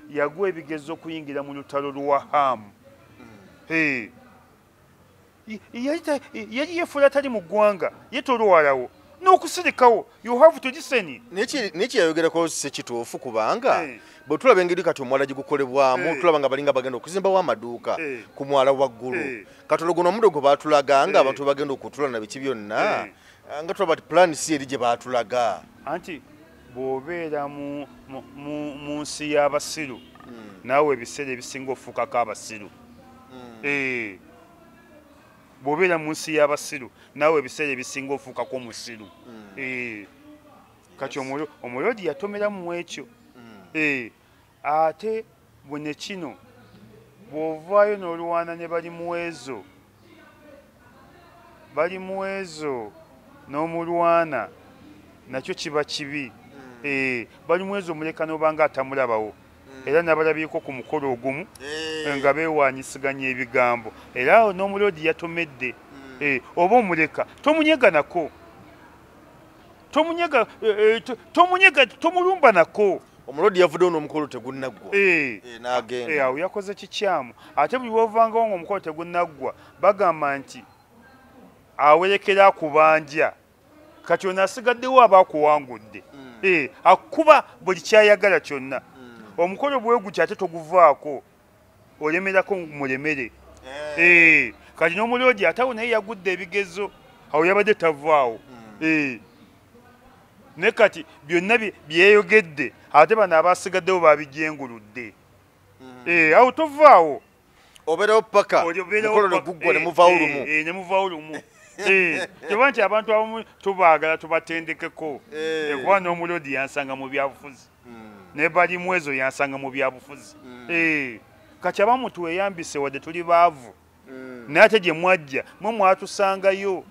yagwa ebigezo okuyingira mu lutalo lwa Hamu. Yali yefuula tali mu ggwanga, ye tolwalawo n'okusirikawo. You have to listen. Naye kyeyayogerako si kituufu kubanga bwe tulaba engeri kati omwala gye gukolebwamu, tulaba nga balinga bagenda okuzimbawo amaduuka ku mwala waggulu. Kati olwo guno omuddo gwe baatulaga nga abantu bagenda okutula na biki byonna, nga tulaba ti pulaani si eri gye baatulaga. Anti bw'obeera mu nsi y'abasiru naawe ebiseera ebisinga ofuukako abasiru. Bw'obeera mu nsi y'abasiru naawe ebiseera ebisinga ofuukako omusiru. Kati omulodi yatomeramu ekyo. Ate bwe kino bw'ovaayo n'olwana ne Balimuwezo, Balimuwezo n'omulwana nakyo kiba kibi. Balimuwezo omuleka n'obanga atamulabawo, era n'abalabyeko ku mukolo ogumu nga beewanyisiganya ebigambo, era awo n'omulodi yatomedde. Oba omuleka tomunyega nako, tomunyega, tomulumba nako. Omulodi yavuddewo n'omukolo tegunnaggwa n'agenda. Awo yakoze kikyamu. Ate buli w'ovangawo ng'omukolo tegunnaggwa bagamba nti awerekera akubanja. Kati ono asigaddewo aba akuwangudde, akuba buli kyayagala kyonna. Omukolo bwe gutyo ate toguvaako, olemerako mulemere. Kati n'omulodi ate awo naye yagudde ebigezo, awo yabadde tavaawo. Ne kati byonna byeyogedde ate bano abasigaddewo babijenguludde. Awo tovaawo, obeerawo paka omukolo ne guggwa ne muvaawo lumu. Ne muvaawo lumu. Kyova nti abantu abamu tubaagala tubatendekeko. Kuba n'omulodi yansanga mu byabufuzi, ne Balimwezo yansanga mu byabufuzi. Kati abamu tweyambise wadde tuli baavu, naye ate gye mwajja mwe mwatusangayo.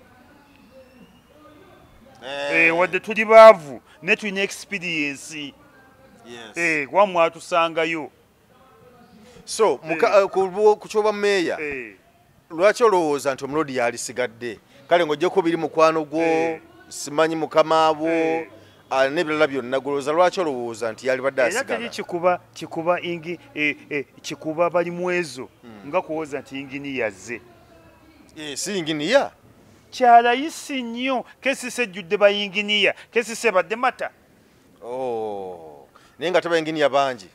Wadde tuli baavu naye tulina experience. Kuba mwatusangayo. So ku kyoba meeya, lwaki olowooza nti omulodi yalisigadde? Kale ng'oggyeko biri mukwano gwo, simanyi mukama wo n'ebirala byonna, golowooza lwaki olowooza nti yalibadde asigala? Era teri kikuba Balimwezo nga kuwoza nti yinginiya azze. Si yinginiya? Kyalayisi nnyo. KCCA ejjudde bayinginiya. KCCA badde mata. Oh, naye nga tebayinginiya bangi.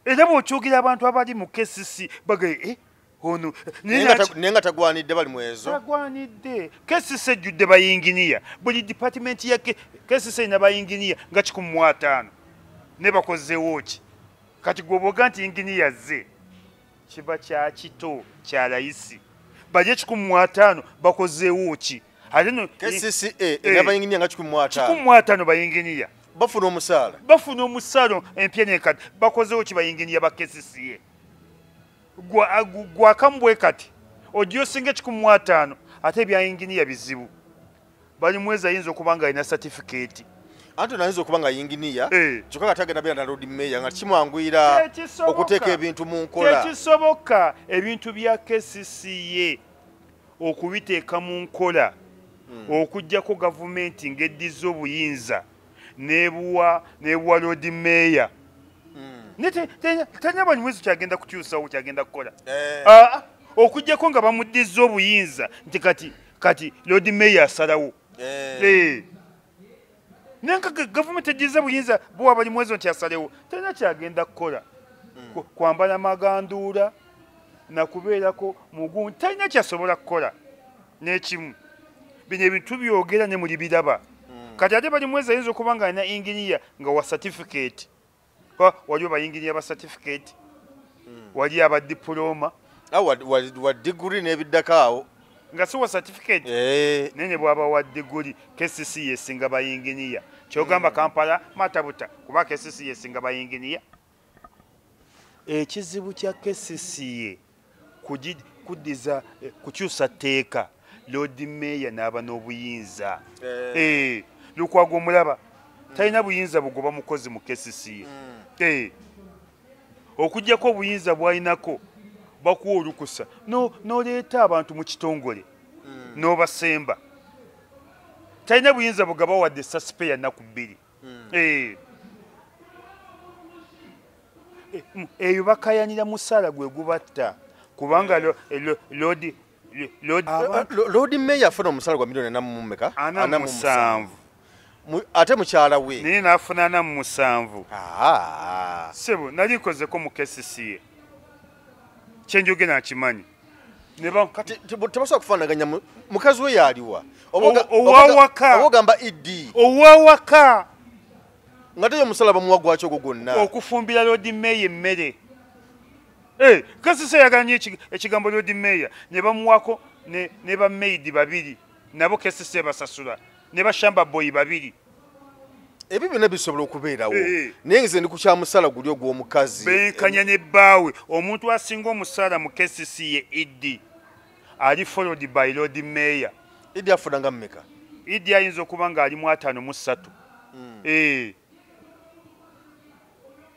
Era bw'okyogera abantu abali mu KCC bagaye ono naye nga tagwanidde bali mwezo. Tagwanidde. KCC ejjudde bayinginiya. Buli department ya KCC erina bayinginiya nga 150. Ne bakozeewo ki? Kati gwe bw'oga nti inginiya ze kiba kya kito kya layisi. Bali 150 bakozeewo ki? Ate no KCCA erina bayinginiya nga 150. 150 bayinginiya. Bafuna omusaala. Bafuna omusaala empya n'enkadde. Bakozeewo ki bayinginiya ba KCCA? Gwakamu bwe kati ojja osinga 150 ate ebya yinginiya bizibu. Bali mwezi ayinza okuba nga alina certificate. Anti ayinza okuba nga yinginiya kyokka kati agenda beera na Lord Mayor nga kimwanguyira okuteeka ebintu mu nkola. Tekisoboka ebintu bya KCCA okubiteeka mu nkola okuggyako gavumenti ng'eddiza obuyinza n'ebuwa Lord Mayor. Talina bali mwezi kyagenda kukyusawo kyagenda kukola. Okuggyako nga bamuddiza obuyinza nti kati Lord Mayor asalawo. Naye nga gavumenti eddiza buyinza buwa bali mwezi nti asalewo, talina kyagenda kukola. Kwambala maganduula nakubeerako mugundi, talina kyasobola kukola n'ekimu. Bino ebintu byogera ne muli biraba. Kati ate bali mwezi ayinza okuba nga alina inginiya nga wa certificate. Waliwo bayinginiya ba certificate, wali aba diploma, wa degree n'ebiddako awo nga si wa certificate. Naye ne bw'aba wa degree KCC yesinga bayinginiya. Kyogamba Kampala matabuta kuba KCC yesinga bayinginiya. Ekizibu kya KCCA kuddiza kukyusa tteeka Lord Mayor n'aba n'obuyinza. Lukwago omulaba talina buyinza bugoba mukozi mu KCCA. Okuggyako obuyinza bw'alinako bakuwa olukusa n'oleeta abantu mu kitongole n'obasemba. Talina buyinza bugaba wadde sasipeya nnaku 2. Eyo bakayanira musaala gwe gubatta kubanga Lord Mayor afuna omusaala gwa milioni 47. Ate mukyala we naye n'afuna 47. Ssebo nali nkozeko mu KCCA kyenjogera nkimanyi. Kati tebasobola kufaanaganya mukazi we yaliwa owawaka ogamba ED owawaka nga teyo omusaala bamuwa gwaki ogwo gwonna okufumbira Lord Mayor emmere. KCCA yagala nnyo ekigambo Lord Mayor ne bamuwako ne ba maid 2 nabo KCCA basasula ne bashamba boyi 2. Ebyo byonna bisobola okubeerawo naye nze ndi ku kya musaala guli ogw'omukazi. Benkanya ne bbaawe. Omuntu asinga omusaala mu KCC ye ED ali followed by Lord Mayor. ED afuna nga mmeka? ED ayinza okuba nga ali mu 53.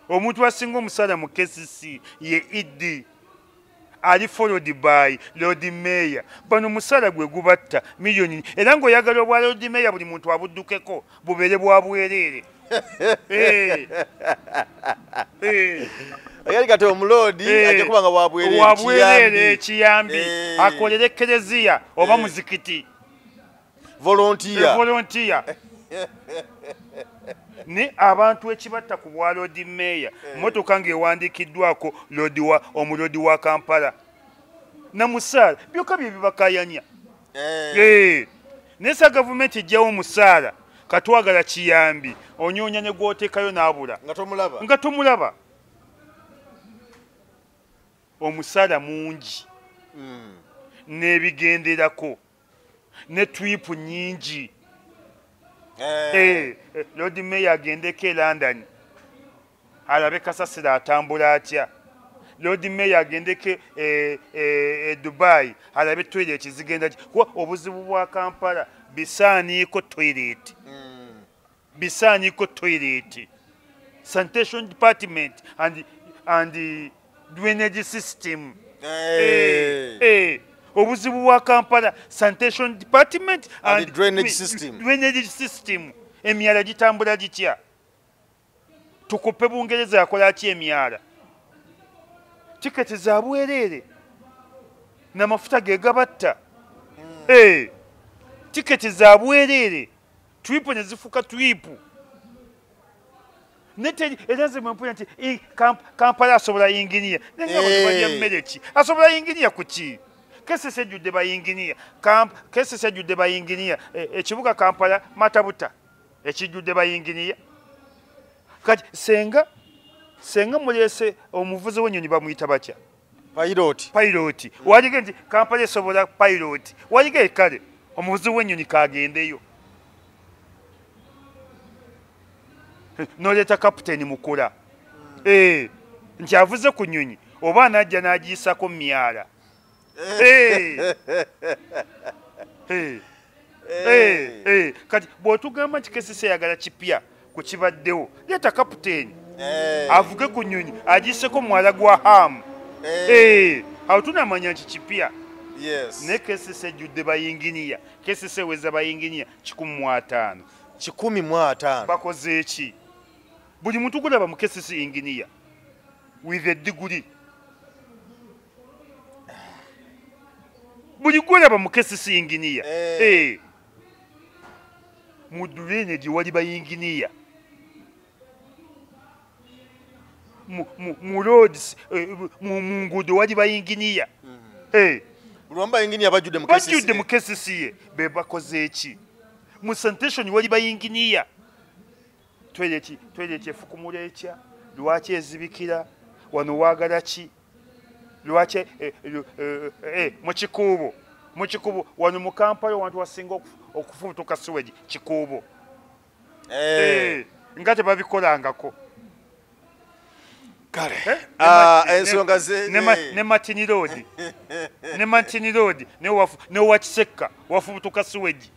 Omuntu asinga omusaala mu KCC ye ED ali followed by Lord Mayor. Bano musaala gwe gubatta milioni era ng'oyagala obwa Lord Mayor buli muntu abuddukeko bubeere bwa bwereere. Ayali kati omuloodi ajja kuba nga wa bwereere ekiyambi akolere ekereziya oba muzikiti. Volunteer. Ne abantu ekibatta ku bwa Lord Mayor mmotoka ng'ewandiikiddwako omuloodi wa Kampala namusaala byokka bye bibakayanya. Naye sa gavumenti ejjawo omusaala katwagala kiyambi onyoonya ne gw'oteekayo n'abula nga tomulaba. Omusaala mungi n'ebigenderako ne twipu nnyingi. Lord Mayor agendeko e London alabe kasasiro atambula atya. Lord Mayor agendeko e Dubai alabe toilet zigenda kuba obuzibu bwa Kampala bisaaniiko toilet. Bisaaniiko toilet. Sanitation department and drainage system. Obuzibu bwa Kampala sanitation department and drainage system. Drainage system. Emyala gitambula gitya? Tukupe Bungereza yakola ki emyala? Tiketi za bwereere n'amafuta ge gabatta. Tiketi za bwereere, tripu ne zifuuka tripu. Nete era nze mwe mpulira nti Kampala asobola yinginiya. Naye nga abantu balya mmere ki? Asobola yinginiya ku ki? KCC ejjudde bayinginiya. KCC ejjudde bayinginiya. Ekibuga Kampala matabuta ekijjudde bayinginiya. Kati senga muleese omuvuzi w'ennyonyi bamuyita batya? Pilot. Pilot. Walige nti Kampala esobola pilot. Walige kale omuvuzi w'ennyonyi kagendeyo. Noleeta kapiteeni Mukula. Nti avuze ku nnyonyi oba anajja n'agiyisako myala. Kati bw'otugamba nti KCC eyagala kipya ku kibaddewo, leeta kapiteeni avuge ku nnyonyi agiyiseko mwala gwa Hamu. Awo tunamanya nti kipya. Naye KCC ejjudde bayinginiya. KCC eweza bayinginiya 150. 150. Bakoze ki? Buli muntu gulaba mu KCC engineer with a degree. Buli gulaba mu KCC engineer. Mu drainage wali ba engineer. Mu roads, mu nguudo wali ba engineer. Buli wamu ba engineer bajjudde mu KCC. Bajjudde mu KCC be bakoze ki? Mu sanitation wali ba engineer. Toilet efukumula etya? Lwaki ezibikira? Wano waagala ki? Lwaki mu Kikuubo wano mu Kampala wantu wasinga okufubutuka sewage Kikuubo. Nga tebabikolangako. Kale. Ensonga ze ne Martin Road. Ne Martin Road ne wa Kisekka wafubutuka sewage.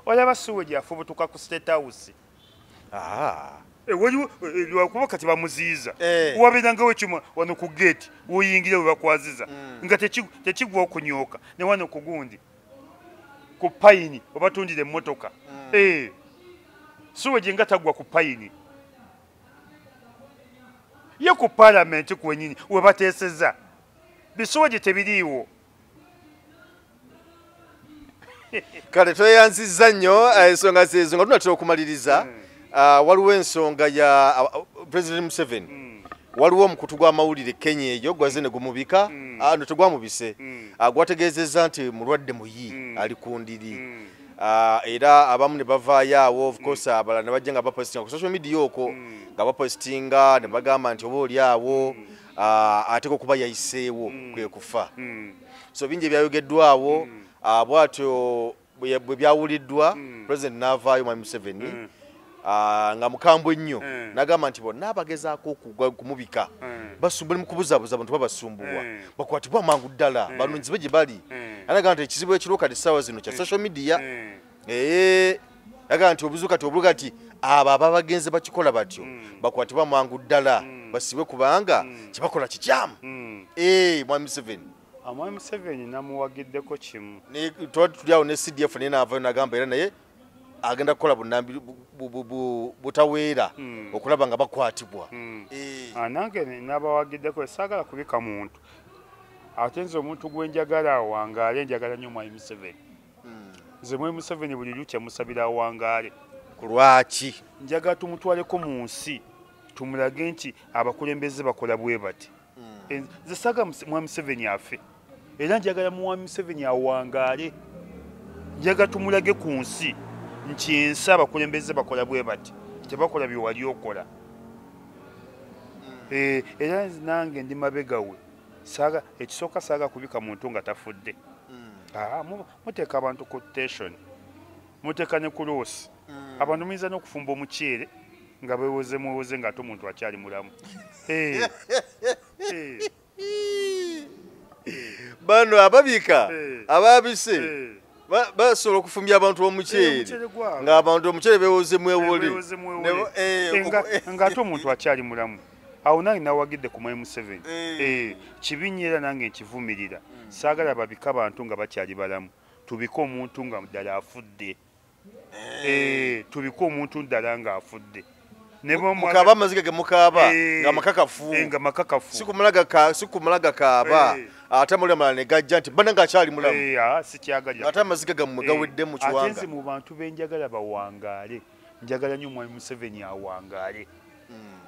Olaba sewage afubutuka ku State House. Waliwo lwakuba kati bamuziyiza. Wabeerangawo ekyuma wano ku gate woyingira we bakwaziza. Nga tekigwa okunyooka ne wano ku gundi ku payini obatundira emmotoka. Sewage nga tagwa ku payini. Ye ku paalamenti kwennyini we bateeseza. Bisuweegi tebiriiwo. Kale tweyanzizza nnyo ensonga zezo nga tunatera okumaliriza. Waliwo ensonga ya President Museveni. Waliwo omukutu gw'amawulire Kenya eyo gwaze ne gumubika, no tegwamubise. Gwategeezezza nti mulwadde muyi ali ku ndiri. Era abamu ne bavaayo awo, of course abalala ne bajja nga bapostinga ku social media okwo, nga bapostinga ne bagamba nti oba oli awo ateekwa okuba yayiseewo kwe kufa. So bingi ebyayogeddwawo bw'atyo bwe byawuliddwa, President n'avaayo Mwami Museveni nga mukambwe nnyo n'agamba nti bonna abagezaako okumubika basumbula mu kubuzaabuza abantu babasumbuwa bakwatibwa amangu ddala banonzi be gye bali. Anagamba nti ekizibu ekiriwo kati essaawa zino kya social media. Agamba nti obuzibu kati obuluga nti abo ababagenze bakikola batyo bakwatibwa amangu ddala basibwe kubanga kye bakola kikyamu. Mwami Museveni. Mwami Museveni namuwagiddeko kimu. Tuli awo ne CDF naye n'avaayo n'agamba era naye agenda kukola bunnambi butaweera okulaba nga bakwatibwa. Nange nabawagiddeko, saagala kubika muntu. Ate nze omuntu gwe njagala awangaale, njagala nnyo Mwami Museveni. Nze Mwami Museveni buli lukya musabira awangaale. Ku lwaki? Njagala tumutwaleko mu nsi tumulage nti abakulembeze bakola bwe bati. Nze saagala Mwami Museveni afe. Era njagala Mwami Museveni awangaale. Njagala tumulage ku nsi nti ensi abakulembeze bakola bwe bati, tebakola bye wali okola. Era nange ndi mabega we. Saaga ekisooka saaga kubika muntu nga tafudde. Muteeka abantu ku station, muteeka ne ku loosi. Abantu muyinza n'okufumba omuceere nga beewoze mwewoze ng'ate omuntu akyali mulamu. Bano ababika ababise basobola okufumbya abantu omuceere ng'abantu omuceere beewoze mwewole ng'ate omuntu akyali mulamu. Awo nange nawagidde ku Mwami Museveni. Kibi nnyo era nange nkivumirira. Saagala babike abantu nga bakyali balamu. Tubike omuntu nga ddala afudde. Tubike omuntu ddala ng'afudde. Mukaba amaziga ge mukaaba nga makakafu. Nga makakafu. Sikumalaga kaaba. Ate muli amalala ne gajja nti bana ng'akyali mulamu. Sikyagalira. Ate amaziga gammwe gawedde mu kiwanga. Ate nze mu bantu be njagala bawangaale. Njagala nnyo Mwami Museveni awangaale.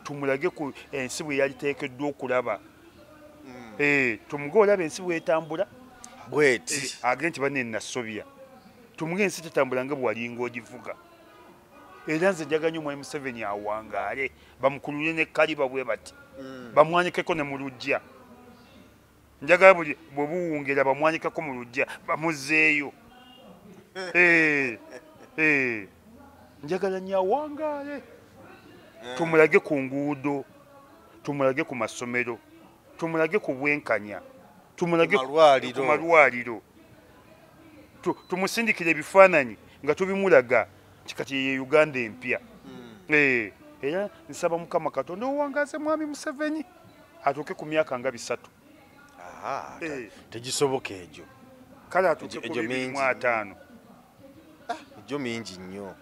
Tumulage ku ensi bwe yaliteekeddwa okulaba. Tumuge olaba ensi bw'etambula. Bw'eti. Agende nti banne nasobya. Tumuge ensi tetambula nga bw'alinga ogivuga. Era nze njagala nnyo Mwami Museveni awangaale. Bamukulule ne kaliba bwe bati. Bamwanikeko ne mu luggya. Njagala buli bwe buwungera bamwanikeko mu luggya bamuzzeeyo. Njagala nnyo awangaale. Tumulage ku nguudo, tumulage ku masomero, tumulage ku bwenkanya, tumulage ku malwaliro. Tumusindikire ebifaananyi nga tubimulaga kati ye Uganda empya. Era nsaba Mukama Katonda owangaze Mwami Museveni atuuke ku myaka nga 3. Tegisoboka egyo. Kale atuuke ku 25. Egyo mingi nnyo.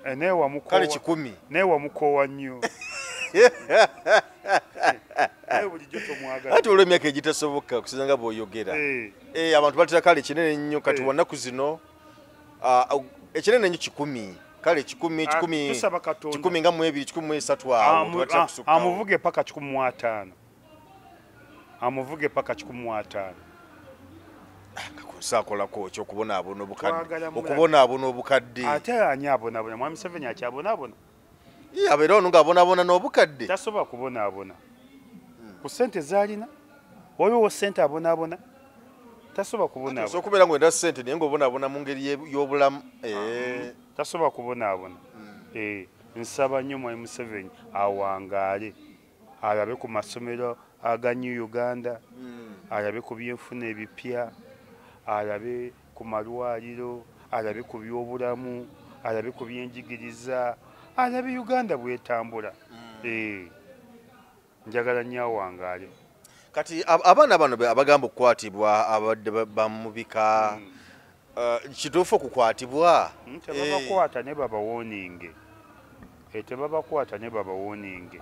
Kale 10. Naye wamukoowa nnyo. Naye bulijjo tomwagala. Ate olwo emyaka egitasoboka okusinza nga bw'oyogera. Abantu batera kale kinene nnyo kati wanaku zino ekinene nnyo 100. Kale 100 100 nga mu 2 103 awo tubatera kusukka. Amuvuge paka 105. Amuvuge paka 105. Kakusakolako ekyokubonaabona obukadde. Okubonaabona obukadde. Ate ani abonaabona? Mwami Museveni akyabonaabona. Abeera ono ng'abonaabona n'obukadde. Tasobola kubonaabona. Ku ssente z'alina, waliwo ssente abonaabona. Tasobola kubonaabona. Osobola okubeera ng'olina ssente naye ng'obonaabona mu ngeri y'obulamu. Tasobola kubonaabona. Nsaba nnyo Mwami Museveni awangaale. Alabe ku masomero aga New Uganda, alabe ku byenfuna ebipya, alabe ku malwaliro, alabe ku byobulamu, alabe ku byenjigiriza, alabe Uganda bwetambula. Njagala nnyo awangaale. Kati abaana bano abagamba okukwatibwa abadde bamubika, kituufu okukwatibwa? Tebabakwata ne babawooninge. Tebabakwata ne babawooninge.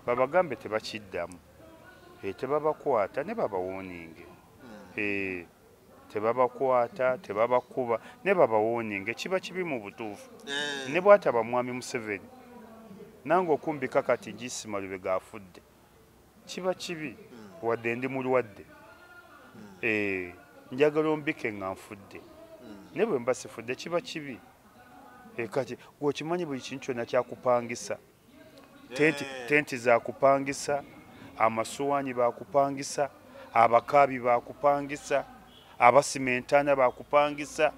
Babagambe tebakiddamu. Tebabakwata ne babawooninge. Tebabakwata, tebabakuba ne babawooninge. Kiba kibi mu butuufu. Ne bw'ataba Mwami Museveni nange okumbika kati Isma Lubega afudde. Kiba kibi wadde ndi mulwadde. Njagala ombike nga nfudde. Ne bwe mba sifudde kiba kibi. Kati gw'okimanyi buli kintu kyonna kyakupangisa. Tenti zakupangisa, amasuwaani bakupangisa, abakaabi bakupangisa, abasimentana bakupangisa,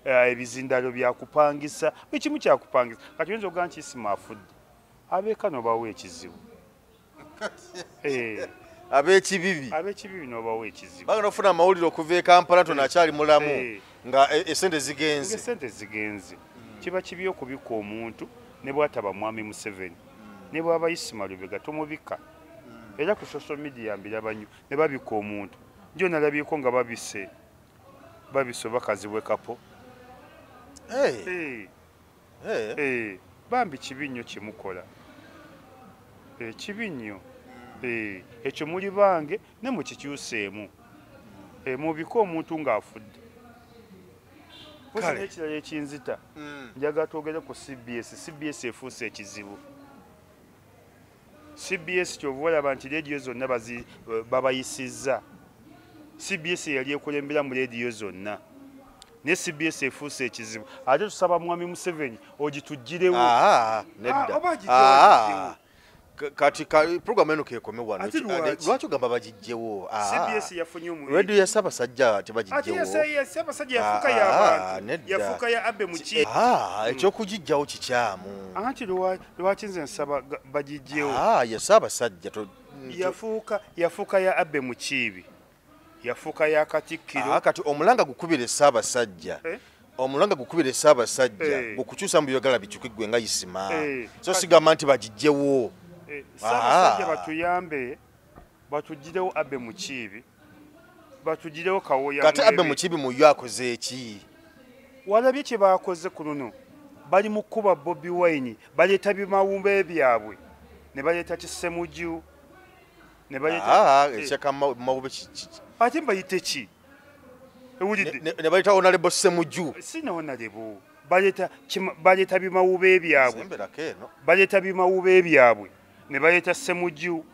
ebizindalo byakupangisa, buli kimu kyakupangisa. Kati oyinza okugamba nti Isma afudde, abeeka n'obawa ekizibu. Ab'ekibibi. Ab'ekibibi n'obawa ekizibu. Bagenda okufuna amawulire okuva e Kampala nti akyali mulamu nga essente zigenze. Essente zigenze. Kiba kibi okubika omuntu ne bw'ataba Mwami Museveni. Ne bw'aba Isma Lubega tomubika. Era ku social media mbiraba nnyo ne babika omuntu. Njo nalabyeko nga babise bakazi bwe kapo. Bambi kibi nnyo kyemukola. Kibi nnyo. Ekyo muli bange ne mukikyuseemu. Mubike omuntu ng'afudde. Ekirala ekinzita, njagala twogere ku CBS. CBS efuuse ekizibu. CBS kyova olaba nti leediyo zonna babayisizza. CBS yali ekulembera mu leediyo zonna. Ne CBS efuuse ekizibu. Ate tusaba Mwami Museveni ogituggirewo. Nedda. Kati program eno kekome wano. Lwaki ogamba bagijjewo? CBS yafunye omu. Radio ya Ssaabasajja tebagijjewo. Ate Ssaabasajja yafuuka y'abantu. Yafuuka ya Abe Mukiibi. Ekyokugijjawo kikyamu. Anti lwaki nze nsaba bagijjewo? Ya Ssaabasajja yafuuka ya Abe Mukiibi. Yafuuka ya Katikkiro. Kati omulanga gukubire Ssaabasajja. Omulanga gukubire Ssaabasajja gukukyusa mu byogala bikyuke ggwe nga Isma. So sigamba nti bagijjewo. Ssaabasajja batuyambe batugirewo Abe Mukiibi, batugirewo Kawoya. Kati Abe Mukiibi muyo akoze eki? Walabye kye baakoze ku luno. Bali mu kkuba Bobi Wine, baleeta bimawumbe byabwe. ne baleeta Kisemuju, ne baleeta ekyaka Mawube. Ate mbayite ki? Ewulidde? Ne bayita Honorable Semuju. Sina Honorable. Baleeta bimawube byabwe. Baleeta bimawube byabwe. Ne baleeta Semuju,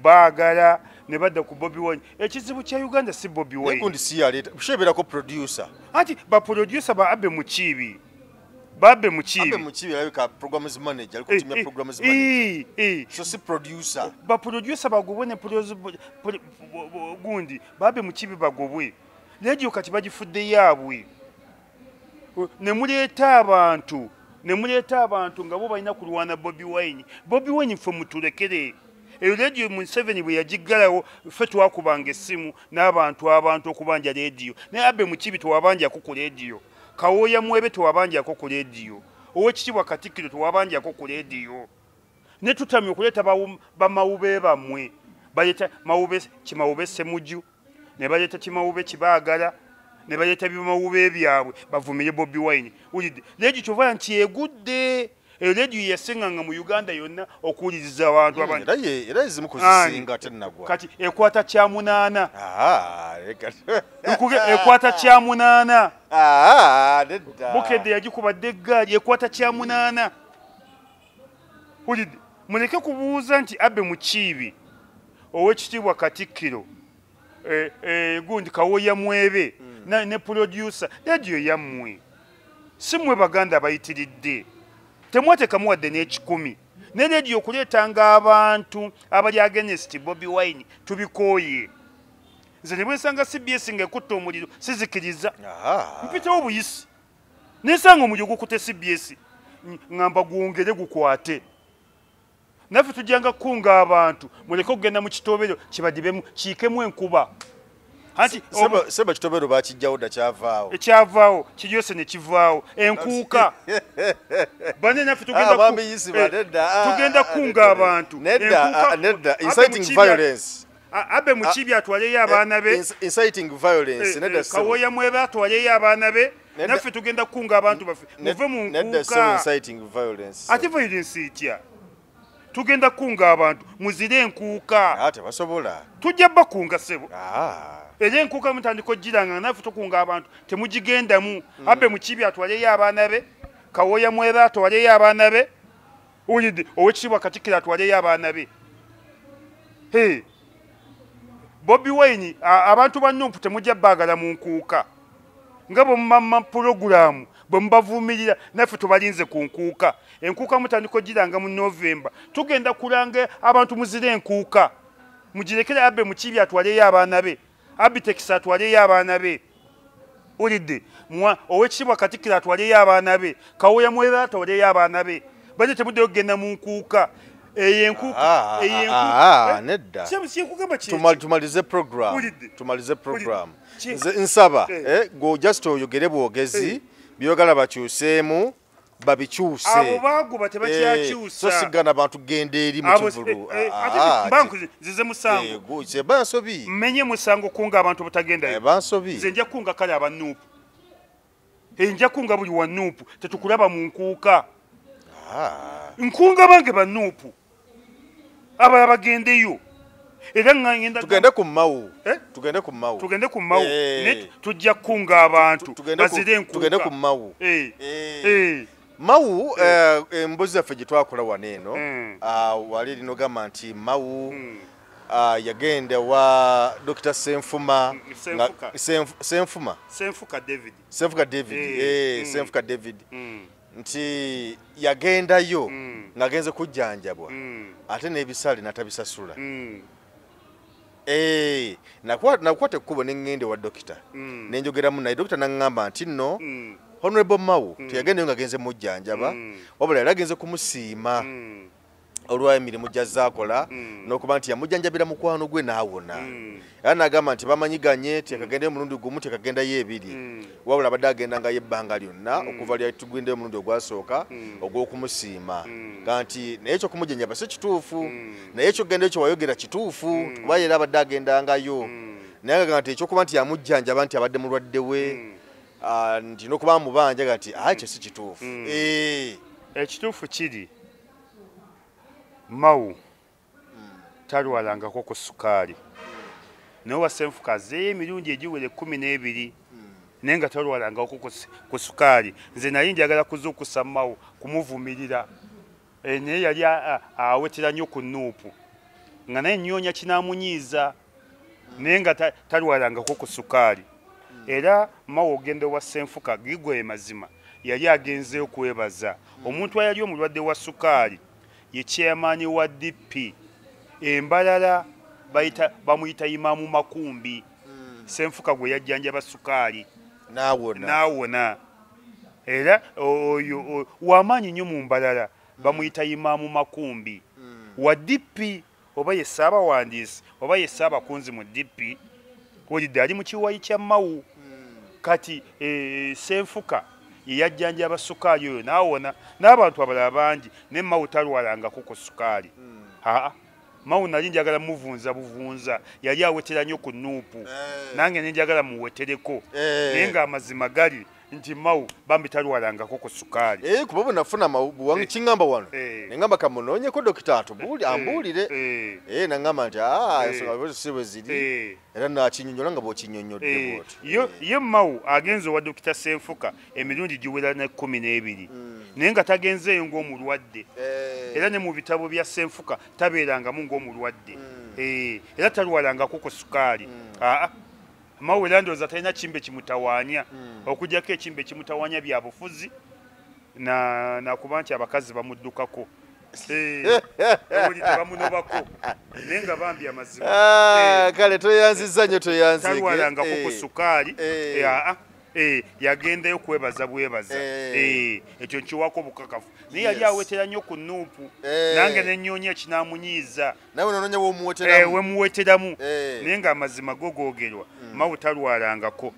baagala ne badda ku Bobi Wine. Ekizibu kya Uganda si Bobi Wine. Nekundi si yaleeta. Kusheberako producer. Anti ba producer ba Abe Mukiibi. Babe Mukiibi. Abe Mukiibi alabika programs manager, aliko timu ya programs manager. So si producer. Ba producer bagobwe ne gundi. Babe Mukiibi bagobwe. Radio kati bagifudde yaabwe. Ne muleeta abantu. Ne muleeta abantu nga bo balina kulwana Bobi Wine. Bobi Wine ffe mutulekere. Eyo radio Museveni bwe yagiggalawo ffe twakubanga essimu n'abantu abantu okubanja radio. Naye Abe Mukiibi tewabanjako ku radio. Kawooya Mwebe tewabanjako ku radio. Owekitiibwa Katikkiro tewabanjako ku radio. Ne tutamye okuleeta bamawube bammwe. Baleeta Mawube Kimawube Semuju, ne baleeta Kimawube Kibaagala, ne baleeta bimawube byabwe bavumire Bobi Wine. Wulidde? Radio kyova nti egudde. Eyo radio yasinganga mu Uganda yonna okuwuliriza abantu abandi. Era ezimu kuzisinga tennagwa. Kati ekwata kya 8. Ekwata kya 8. Nedda. Bukedde yagikubadde eggaali ekwata kya 8. Wulidde? Muleke kubuuza nti Abe Mukiibi, Owekitiibwa Katikkiro, gundi Kawooya Mwebe ne producer, radio yammwe. Si mmwe Baganda bayitiridde. Temwateekamu wadde n'ekikumi. Ne radio okuleetanga abantu abali against Bobi Wine tubikooye. Nze ne bwe nsanga CBS ng'ekutte omuliro sizikiriza. Mpitewo buyisi. Ne nsanga omuliro gukutte CBS ngamba gwongere gukwate. Naffe tujjanga kukunga abantu muleke okugenda mu kitobero kibadibemu kiikemu enkuba. Anti seba kitobero bakijjawo dda kyavaawo. Ekyavaawo kiryose ne kivaawo enkuuka. Bane naffe tugenda kukunga abantu. Nedda, nedda, inciting violence. Abe Mukiibi atwaleyo abaana be. Inciting violence. Nedda. Kawooya Mwebe atwaleyo abaana be. Naffe tugenda kukunga abantu baffe. Muve mu nkuuka. Nedda, inciting violence. Ate violence etya? Tugenda kukunga abantu muzire enkuuka. Ate basobola. Tujja bakunga ssebo. Era enkuuka mutandika ogiranga naffe tukunga abantu temugigendamu. Abe Mukiibi atwaleyo abaana be, Kawooya Mwebe atwaleyo abaana be, Owekitiibwa Katikkiro atwaleyo abaana be. Bobi Wine abantu ba NUP temujja baagala mu nkuuka. Nga bwe mumamma pulogulaamu bwe mubavumirira naffe tubalinze ku nkuuka. Enkuuka mutandika ogiranga mu Novemba. Tugenda kulanga abantu muzire enkuuka. Mugirekere Abe Mukiibi atwaleyo abaana be. Abitex atwaleyo abaana be. Ulidde? Owekitiibwa Katikkiro atwaleyo abaana be. Kawooya Mwebe atwaleyo abaana be. Bajja temuddeyo kugenda mu nkuuka. Eyo enkuuka. Nedda. Tumalize program. Tumalize program. Nze nsaba go just oyogere bwogezi byogala bakyuseemu babikyuse. Abo baguba tebakyakyusa. So sigana abantu genda eri mu kivulu. Ate banku zize musango. Bansobi. Mmenye musango kunga abantu butagendayo. Bansobi. Nze nja kunga kale aba NUP. Nja kunga buli wa NUP tetukulaba mu nkuuka. Nkunga bange ba NUP. Abalala bagendeyo. Era ngenda tugende ku Mawu. Tugende ku Mawu. Tugende ku Mawu. Ne tujja kunga abantu bazire enkuuka. Tugende ku Mawu. Mawu embuzi yaffe gye twakola wano eno wali linogamba nti Mawu yagenda wa Dr. Senfuma Senfuma Senfuka David. Senfuka David. Senfuka David. Nti yagendayo ng'agenze kujjanjabwa ate n'ebisale n'atabisasula. Nakwata ekkubo ne ŋŋenda wa dokita ne njogeramu naye dokita n'aŋŋamba nti nno Honorable Mawu teyagendayo ng'agenze mujjanjaba wabula yali agenze kumusiima olw'emirimu gy'azaakola n'okuba nti yamujjanjabira mukwano gwe n'awona. Era n'agamba nti bamanyiganye tekagendayo omulundi gumu tekagendayo ebiri wabula abadde agendangayo ebbanga lyonna okuva lya tugendayo omulundi ogwasooka ogw'okumusiima. Nti naye ekyokumujjanjaba si kituufu naye ekyokugendayo kye wayogera kituufu kuba era abadde agendangayo. Naye agamba nti ekyokuba nti yamujjanjaba nti abadde mulwadde we nti n'okuba amubanja nti ekyo si kituufu. Ekituufu kiri Mawu Talwalangako ku sukaali. Naye wa Senfuka azeeyo emirundi egiwera 12 naye nga talwalangako ku sukaali. Nze naye njagala kuzuukusa Mao kumuvumirira. Naye yali awetera nnyo ku Nuupu nga naye nnyonya kinaamunyiiza naye nga talwalangako ku sukaali. Era Mao ogenda wa Senfuka gigwe mazima yali agenzeeyo kwebaza omuntu ayali omulwadde wa sukaali ye chairman wa DP Embalala bamuyita Imamu Makumbi. Senfuka gwe yajjanjaba sukaali n'awona. Era oyo wamaanyi nnyo mu Mbalala bamuyita Imamu Makumbi wa DP oba ye ssaabawandiisi oba ye ssaabakunzi mu DP olidde ali mu kiwayi kya Mao. Kati Senfuka ye yajjanjaba sukaali oyo n'awona n'abantu abalala bangi ne Mao talwalangako ku sukaali. Aa Mao nali njagala muvunza buvunza yali awetera nnyo ku Nuupu nange ne njagala muwetereko naye ng'amazima gali nti Mao bambi talwalangako ku sukaali. Kuba bwe nafuna kiŋŋamba wano ne ŋŋamba kamunoonyeko dokita ambuulire naŋŋamba nti ensonga si bwe ziri era nakinnyonnyola nga bw'okinnyonnyodde bw'otyo. Ye Mao agenze owa Dokita Senfuka emirundi giwera ne 12 naye nga tagenzeeyo ng'omulwadde. Era ne mu bitabo bya Senfuka tabeerangamu ng'omulwadde. Era talwalangako ku sukaali. Aa Mao era ndowooza talina kimbe kimutawaanya okuggyako ekimbe kimutawaanya bya bufuzi nakuba nti abakazi bamuddukako tebamunobako naye nga bambi amazima. Kale toyanzizza nnyo toyanzige. Talwalangako ku sukaali. Yagendayo kwebaza bwebaza. Ekyo nkiwaako obukakafu naye yali awetera nnyo ku Nuupu nange ne nnyonya ekinaamunyiiza. Nawe nonoonya w'omuweteramu. Wemuweteramu naye ng'amazima go googerwa Mao talwalangako.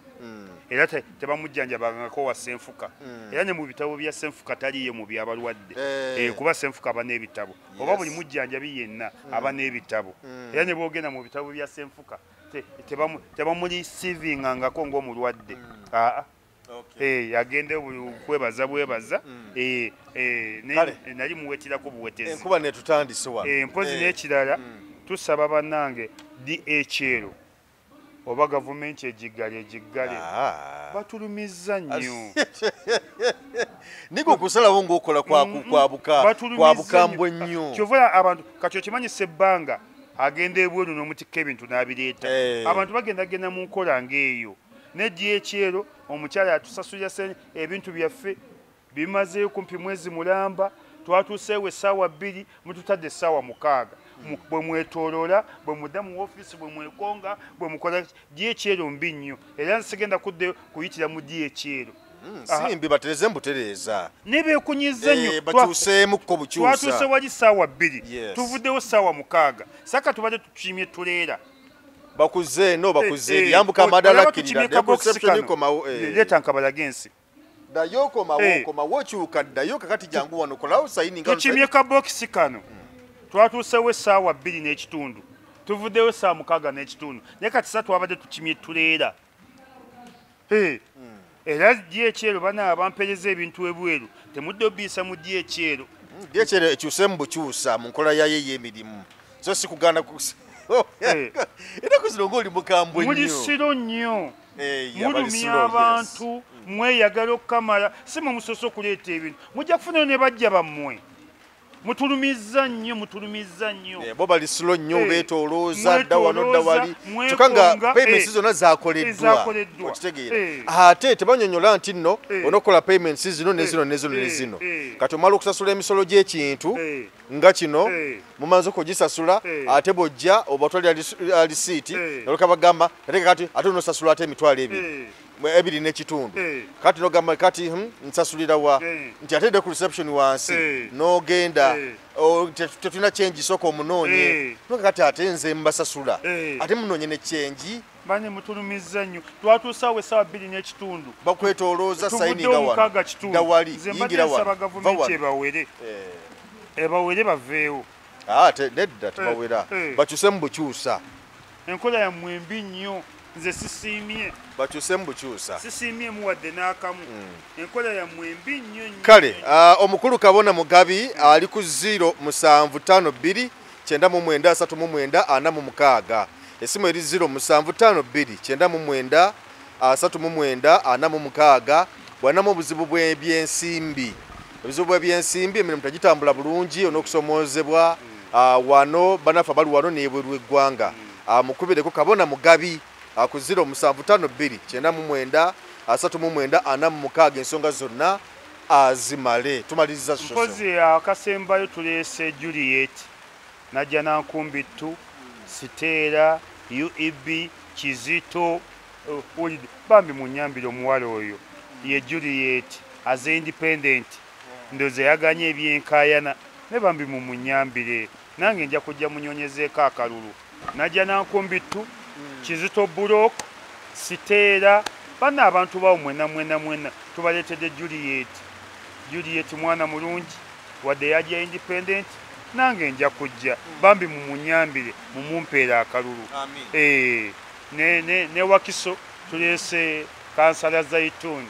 Era tebamujjanjabangako wa Senfuka. Era ne mu bitabo bya Senfuka taliiyo mu by'abalwadde. Kuba Senfuka aba n'ebitabo oba buli mujjanjabi yenna aba n'ebitabo. Era ne bw'ogenda mu bitabo bya Senfuka tebamulisiivingangako ng'omulwadde. Yagende kwebaza bwebaza nali muweterako buwetezi. Enkuba netutandise wano. Mpozi n'ekirala tusaba bannange DHL oba gavumenti egiggale egiggale batulumizza nnyo. Niko okusalawo ng'okola kwa bukambwe nnyo. Kyova abantu kati okimanyi Sebbanga agenda ebweru n'omutikka ebintu n'abireeta. Abantu bagendagenda mu nkola ng'eyo. Ne DHL omukyala atusasulira ebintu byaffe bimazeeyo kumpi mwezi mulamba twatuuseewo essaawa 2 mututadde essaawa 6. Bwe mwetooloola bwe mudda mu woofiisi bwe mwekonga bwe mukola DHL mbi nnyo era nsigenda kudde kuyitira mu DHL. Simbi batereze mbutereeza. Ne beekunyiza nnyo. Bakyuseemukko bukyusa. Twatuuse wali ssaawa 2 tuvuddewo ssaawa 6 saka tubadde tukiimye tuleera. Bakuze no bakuze yambuka amadala kkirira leeta nkabalage ensi. Ddayo komawo komawo kyuka ddayo kakati jangu wano kolawo sayini nga tukimye kabokisi kano. Twatuusewo essaawa 2:15 tuvuddewo essaawa 6:15 naye kati sa twabadde tukimye tuleera. Era DHL bana abampereza ebintu ebweru temudde obiisa mu DHL. DHL ekyuse mu bukyusa mu nkola yayo ey'emirimu so si kugaana era kuzino ng'oli mukambwe nnyo. Muli siro nnyo. Mulumya abantu mweyagala okukamala si mwe musoose okuleeta ebintu mujja kufunayo ne bajja bammwe. Mutulumizza nnyo mutulumizza nnyo. Bo bali slow nnyo beetoolooza dda wano dda wali kyokka nga payments zonna zaakoleddwa okitegeera. Ate tebanyonnyola nti nno onookola payments zino ne zino ne zino ne zino. Kati omala okusasula emisolo gy'ekintu nga kino mumaze okugisasula ate bw'ojja obatwalira lisiiti noleka bagamba ate kati ate onoosasula ate emitwalo 2.5 kati nogamba kati nsasulira wa nti ate dde ku reception wansi n'ogenda tetulina change sooka omunoonye noga kati ate nze mbasasula ate munoonye ne change. Bane mutulumizza nnyo twatuusaawo essaawa 2:15 bakwetoolooza sayininga wano dawali yingira wano gavumenti ebawere ebawere baveewo. Nedda tebawera bakyuse mu bukyusa. Enkola yammwe mbi nnyo nze sisiimye. Bakyuse mu bukyusa. Sisiimye muwadde n'akamu. Enkola yammwe mbi nnyo nnyo. Kale omukulu Kabona Mugabi ali ku 0752 99 39 46. Esimu eri 0752 99 39 46. Bwanamu obuzibu bw'ebyensimbi, ebizibu bw'ebyensimbi, emirimu tegitambula bulungi, on'okusomoozebwa wano banafa bali wano n'ebweru w'eggwanga, mukubireko Kabona Mugabi ku 0752 99 39 46, ensonga zonna azimale. Tumaliriza shoso. Mpozi akasembayo tuleese Juliet Najja Nankumbi 2, Siteera, UEB, Kizito, bambi munyambire omuwala oyo ye Juliet as independent, ndoze yaganye ebyenkayana ne bambi mumunyambire, nange nja kujja munyonyezeeko akalulu. Najja Nankumbi 2, Kizito Bulok, Siteera, bana abantu bawo mwena mwena mwena tubaleetedde Juliet. Juliet mwana mulungi wadde yajja independent, nange nja kujja, bambi mumunyambire mumumpeera akalulu. Ne Wakiso tuleese kansala Zaituni.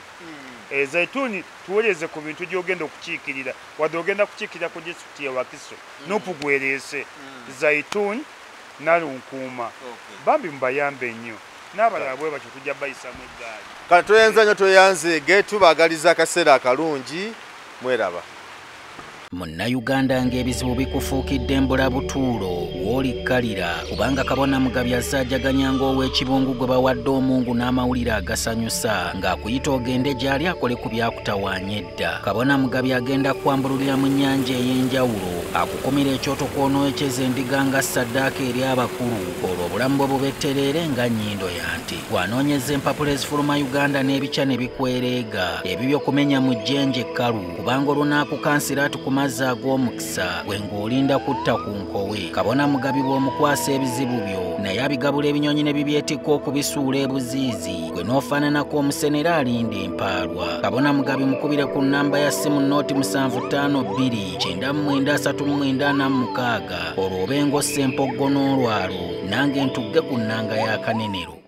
Zaituni tuweleze ku bintu gy'ogenda okukiikirira, wadde ogenda kukiikirira ku disitulikiti ya Wakiso, Nupu gwereese Zaituni Nalunkuuma, bambi mubayambe nnyo n'abalala bwe batyo tujja bayisamu eggaali. Kale tweyanza nnyo, tweyanzeege, tubaagaliza akaseera akalungi, mweraba. Munnayuganda ng'ebizibu bikufuukidde embulabutuulo, w'olikkalira kubanga Kabona Mugabi asaajaganya ng'ow'ekibungu gwe bawadde omungu n'amawulire agasanyusa ng'akuyita ogende gy'ali akole ku byakutawaanya edda. Kabona Mugabi agenda kwambululira mu nnyanja ey'enjawulo, akukumira ekyoto kw'onookyeza endiga nga ssaddaaka eri abakulu, olwo obulamu bwe bubettereere nga nnyindo ya nte. Bw'anoonyeza empapula ezifuluma Uganda n'ebikya ne bikwereega, ebibyo kumenya mu jjenje ekkalu, kubanga olunaakukansira ati mazzi ag'omukisa gwe ng'olinda kutta ku nkowe. Kabona Mugabi bw'omukwasa ebizibu byo naye abigabula ebinyonyi ne bibyetikka okubisuula ebuziizi, gwe n'ofaananako omusenera alinda empaalwa. Kabona Mugabi mukubire ku nnamba ya ssimu 0752 99 39 46, olwo obe ng'ossa empoggo n'olwalo, nange ntugge ku nnanga ya Kanenero.